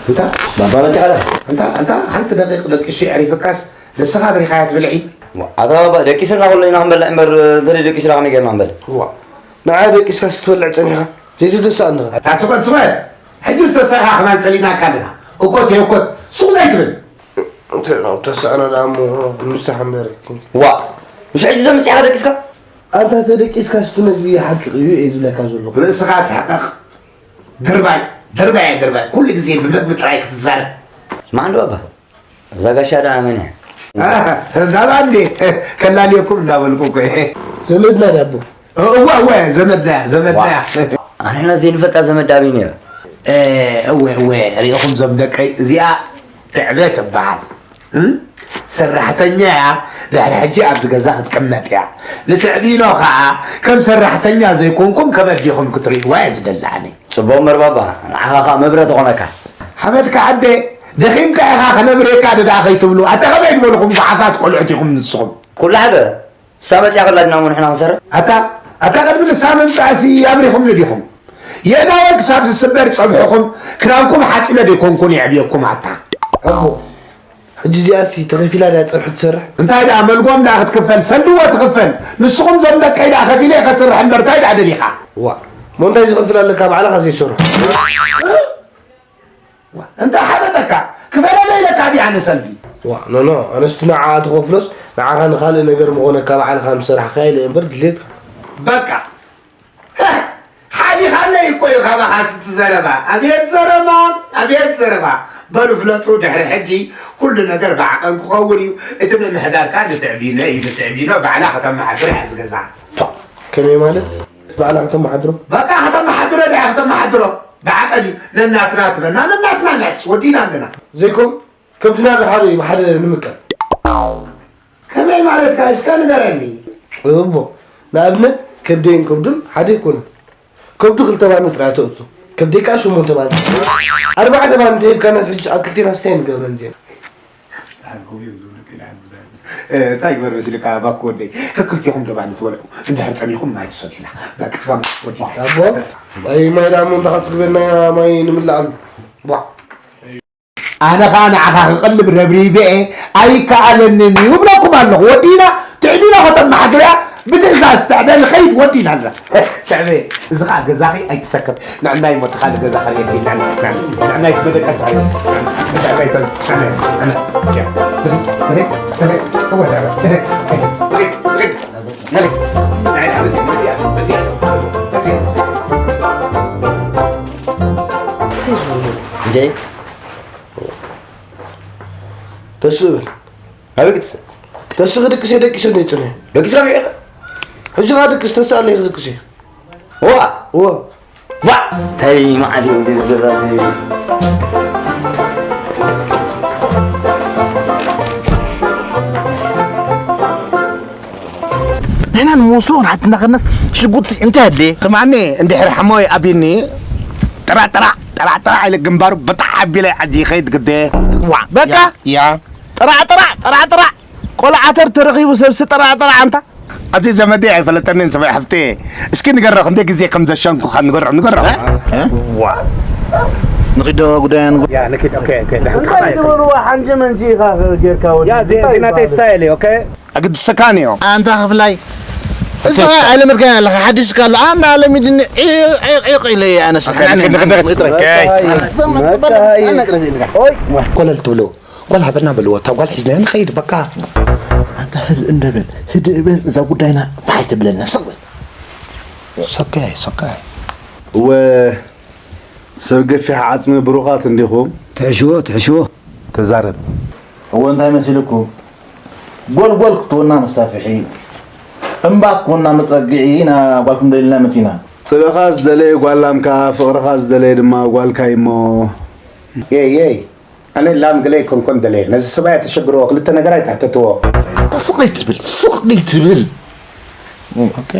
እንታ? ባባ መጺኻ ዶ? እንታ፣ እንታ፣ ሓንቲ ደቂቕ ደቂሱ የዕሪፈካስ፣ ንስኻ ኣብሪኻያ ትብልዒ? ዋ፣ ኣታ ባባ፣ ደቂስና ኩሉ ኢና ክንበልዕ እምበር፣ እንተደይ ደቂስና ከመይ ጌርና ክንበልዕ? ዋ፣ ንዓ ደቂስካስ ክትበልዕ ጸኒሕካ? ዘይትተስኣኒ ኸ? ኣታ ስቕ በል፣ ስቕ በል። ሕጂ ዝተሰርኻ ከማን ጸሊእናካ ኣለና። እኮት የእኮት፣ ሱቕ ዘይትብል። እንተ-፣ ተሳእና ደኣ እሞ ንምሳሕ እምበር። ዋ፣ ምሽ ሕጂ ዘምስያኻ ደቂስካ? ኣንታ ተደቂስካስ እቲ መግቢ ሓቂ እዩ እየ ዝብለካ ዘለኹ። ርእስኻ ትሕቀቕ። ድርባይ፣ ድርባይ፣ ድርባይ። ኩሉ ግዜ ብመግቢ ጥራይ ክትዛረብ። ማን ዶ ኣባ? እዛ ጋሻ ደኣ መን እያ? እንዳባ እንዴ? ከላልየኩም እንዳበልኩ እኮ እየ። ዘመድና ዳቦ። እወ፣ እወ፣ ዘመድና እያ፣ ዘመድና እያ። ዋ። ኣንሕና ዘይንፈልጣ ዘመድ ኣበይ ነይራ? እ፣ እወ፣ እወ፣ ሪኢኹም ዞም ደቀይ፣ እዚኣ ትዕበ ትበሃል። እም? ሰራሕተኛ እያ፣ ድሕሪ ሕጂ ኣብዚ ገዛ ክትቅመጥ እያ። ንትዕቢኖ ኸዓ ከም ሰራሕተኛ ዘይኮንኩም ከመይ ዲኹም ክትርእይዋ እየ ዝደሊ ኣነ። ጽቡቕ እምበር ባባ፣ ንዓኻ ኸዓ መብረ ትኾነካ። ሓመድካ ዓደ፣ ደኺምካ ኢኻ ከነብርየካ ደኣ ከይትብሉ፣ ኣታ ከመይ ዝበልኹም ጓሓፋት ቆልዑት ኢኹም ንስኹም። ኩሉ ሓደ፣ ንሳ መጺኣ ከላ ዲና እሞ ንሕና ክንሰርሕ? ኣታ፣ ኣታ ቅድሚ ንሳ ምምጻእሲ ኣብሪኹምኒ ዲኹም? የእዳወይ ክሳብ ዝስበር ጸብሕኹም፣ ክዳንኩም ሓጺበ ደይኮንኩን የዕብየኩም ኣታ። ኣቦ፣ ሕጂ እዚኣሲ ተኸፊላ ድያ ጸብሒ ትሰርሕ? እንታይ ደኣ መልጎም ደኣ ክትክፈል፣ ሰልዲ እወ ትኽፈል። ንስኹም ዞም ደቀይ ደኣ ከፊለ እየ ከስርሕ እምበር እንታይ ደኣ ደሊኻ? ዋእ፣ እሞ እንታይ ዝኸፍል ኣለካ ባዕልኻ ዘይሰርሖ? ዋ፣ እንታይ ሓበጠካ? ክፈለለይ ኢለካ ድየ ኣነ ሰልዲ? ዋ፣ ኖ፣ ኖ፣ ኣነስ እቲ ንዓኣ ትኸፍሎስ ንዓኻ ንኻልእ ነገር ምኾነካ ባዕልኻ ምሰራሕካዮ ኢለ እየ እምበር ድሌትካ። በቃ። ሓሊኻለይ እኮ እዩ ካባኻስ እቲ ዘረባ። ኣቤት ዘረባ፣ ኣቤት ዘረባ። በሉ ፍለጡ፣ ድሕሪ ሕጂ ኩሉ ነገር ብዓቐን ክኸውን እዩ። እቲ ምምሕዳር ከኣ ንትዕቢኖ እዩ፣ ንትዕቢኖ ባዕላ ከተመሓድሮ እያ እዚ ገዛ። ቷ፣ ከመይ ማለት? ባዕላ ከተመሓድሮ? በቃ ከተመሓድሮ ድያ ከተመሓድሮ። ብዓቐን እዩ። ነናትና ትበልና፣ ነናትና ንሕስ፣ ወዲና ኣለና። ዘይኮን፣ ከብድና ብሓደ እዩ፣ ብሓደ ንምቀል። ከመይ ማለትካ? እስከ ንገረኒ። ጽቡቕ። ንኣብነት፣ ከብደይን ከብዱን ሓደ ኣይኮነን። ከብዱ ክልተ ባኒ ጥራይ ተእቱ። ከብደይ ከኣ ሸሞንተ ባኒ። ኣርባዕተ ባኒ እንተሂብካናስ፣ ሕጂስ ኣብ ክልቴና እንታይ ንገብረን ዜና? እ፣ እንታይ ግበር መሲልካ ባኮ ወደይ? ከክልቴኹም ዶ ባኒ ትበልዑ? እንድሕር ጠሚኹም ማይ ትሰትዩና። በቃ፣ ከም ወዲ ኣቦ፣ ኣይ ማይ ደኣ እሞ እንታይ ክትግበና ማይ ንምልኣሉ? ቧዕ። ኣነ ኸኣ ንዓኻ ክቕልብ ረብሪበ ኣይከኣለንን እዩ እብለኩም ኣለኹ። ወዲና ትዕቢና ከተመሓድርያ ብትእዛዝ ትዕበ ንኸይድ ወዲና ኣለና። ትዕበ፣ እዚ ኸኣ ገዛኺ ኣይትሰከፍ። ንዕናይ እሞ እቲ ካልእ ገዛ ኸርእየኪ። ንዕናይ፣ ንዕናይ፣ ንዕናይ መደቀሲ ኸርእየኪ። ንዕናይ፣ ንዕናይ፣ ንዕናይ፣ ንዕናይ። እንዴ? ተስእ በል። ኣበይ ክትስእ? ተስእ ክድቅስ እየ ደቂሰ እንዴ ጽነ? ደቂስካ ብሒርካ? ሕጂ ኸኣ ድቅስ፣ ተስእ ኣለይ ክድቅስ እየ። ዋ! ዋ! ዋ! ታይ መዓት እዩ እንዴ ገዛ? ኢና ንመውስቦ ንሓትና ከነስ ሽጉጥ እንታይ ኣድልየ? ስማኒ፣ እንድሕር ሓሞይ ኣቢኒ፣ ጥራ ጥራ ጥራ ጥራ ኢለ ግንባሩ በጣዕ ኣቢለ ዓዲ ይኸይድ ግደ። ዋ፣ በቃ። ያ፣ ያ። ጥራ ጥራ ጥራ ጥራ። ቆልዓ ተር ተረኺቡ ሰብሲ ጥራ ጥራ ኣንታ። ኣቲ ዘመዴ ኣይፈለጠንን ሰበይ ሓፍቴ። እስኪ ንገሮ፣ ክንደይ ግዜ ከም ዘሸንኩኻ ንገሮ፣ ንገሮ። ዋ። ንኺዶ ጉዳያን ጉ- ያ፣ ንኪድ፣ ኦኬ፣ ኦኬ። እንታይ ዝበልዋ ሓንጀ መንጂ ኢኻ ጌርካ ወዲ? ያ፣ እዚ፣ እዚ ናተይ ስታይል እዩ፣ ኦኬ? ኣግድሰካን እዮ። ኣንታ ክፍላይ። እዚ ኣይለመድካን ኣለኻ፣ ሓዲሽካ ኣሎ። ኣና ኣለሚድኒ ዒቕ፣ ዒቕ፣ ዒቕ ኢለ እየ ኣነስ። ኦኬ፣ ንኪድ፣ ንኪድ፣ ንኪድ። ኦኬ። መካይ። ኦይ። ኮለል ትብሎ። ጓል ሃበና በልዎ፣ እታ ጓል ሒዝናያ ንኸይድ በቃ። ኣንታ ህድእ እንደበል፣ ህድእ በል፣ እዛ ጉዳይና ፋሕ ትብለና፣ ስቕ በል። ሰካይ፣ ሰካይ። እወ፣ ሰብ ገፊሕ ዓጽሚ ብሩኻት እንዲኹም። ትሕሽዎ፣ ትሕሽዎ። ተዛረብ። እወ፣ እንታይ መሲልኩም? ጎልጎል ክትወና መሳፍሒ፣ እምባ ክትወና መጸግዒ ኢና ጓልኩም ደሊልና መጺና። ጽልእኻ ዝደለየ ጓል ላምካ፣ ፍቕርኻ ዝደለየ ድማ ጓልካ እዩ እሞ። የይ፣ የይ። ኣነ ላም ገለ ኣይኮንኮን ደለ። ነዚ ሰብኣይ ተሸግርዎ፣ ክልተ ነገር ኣይትሕተትዎ። ስቕ ትብል፣ ስቕ ትብል። ኦኬ።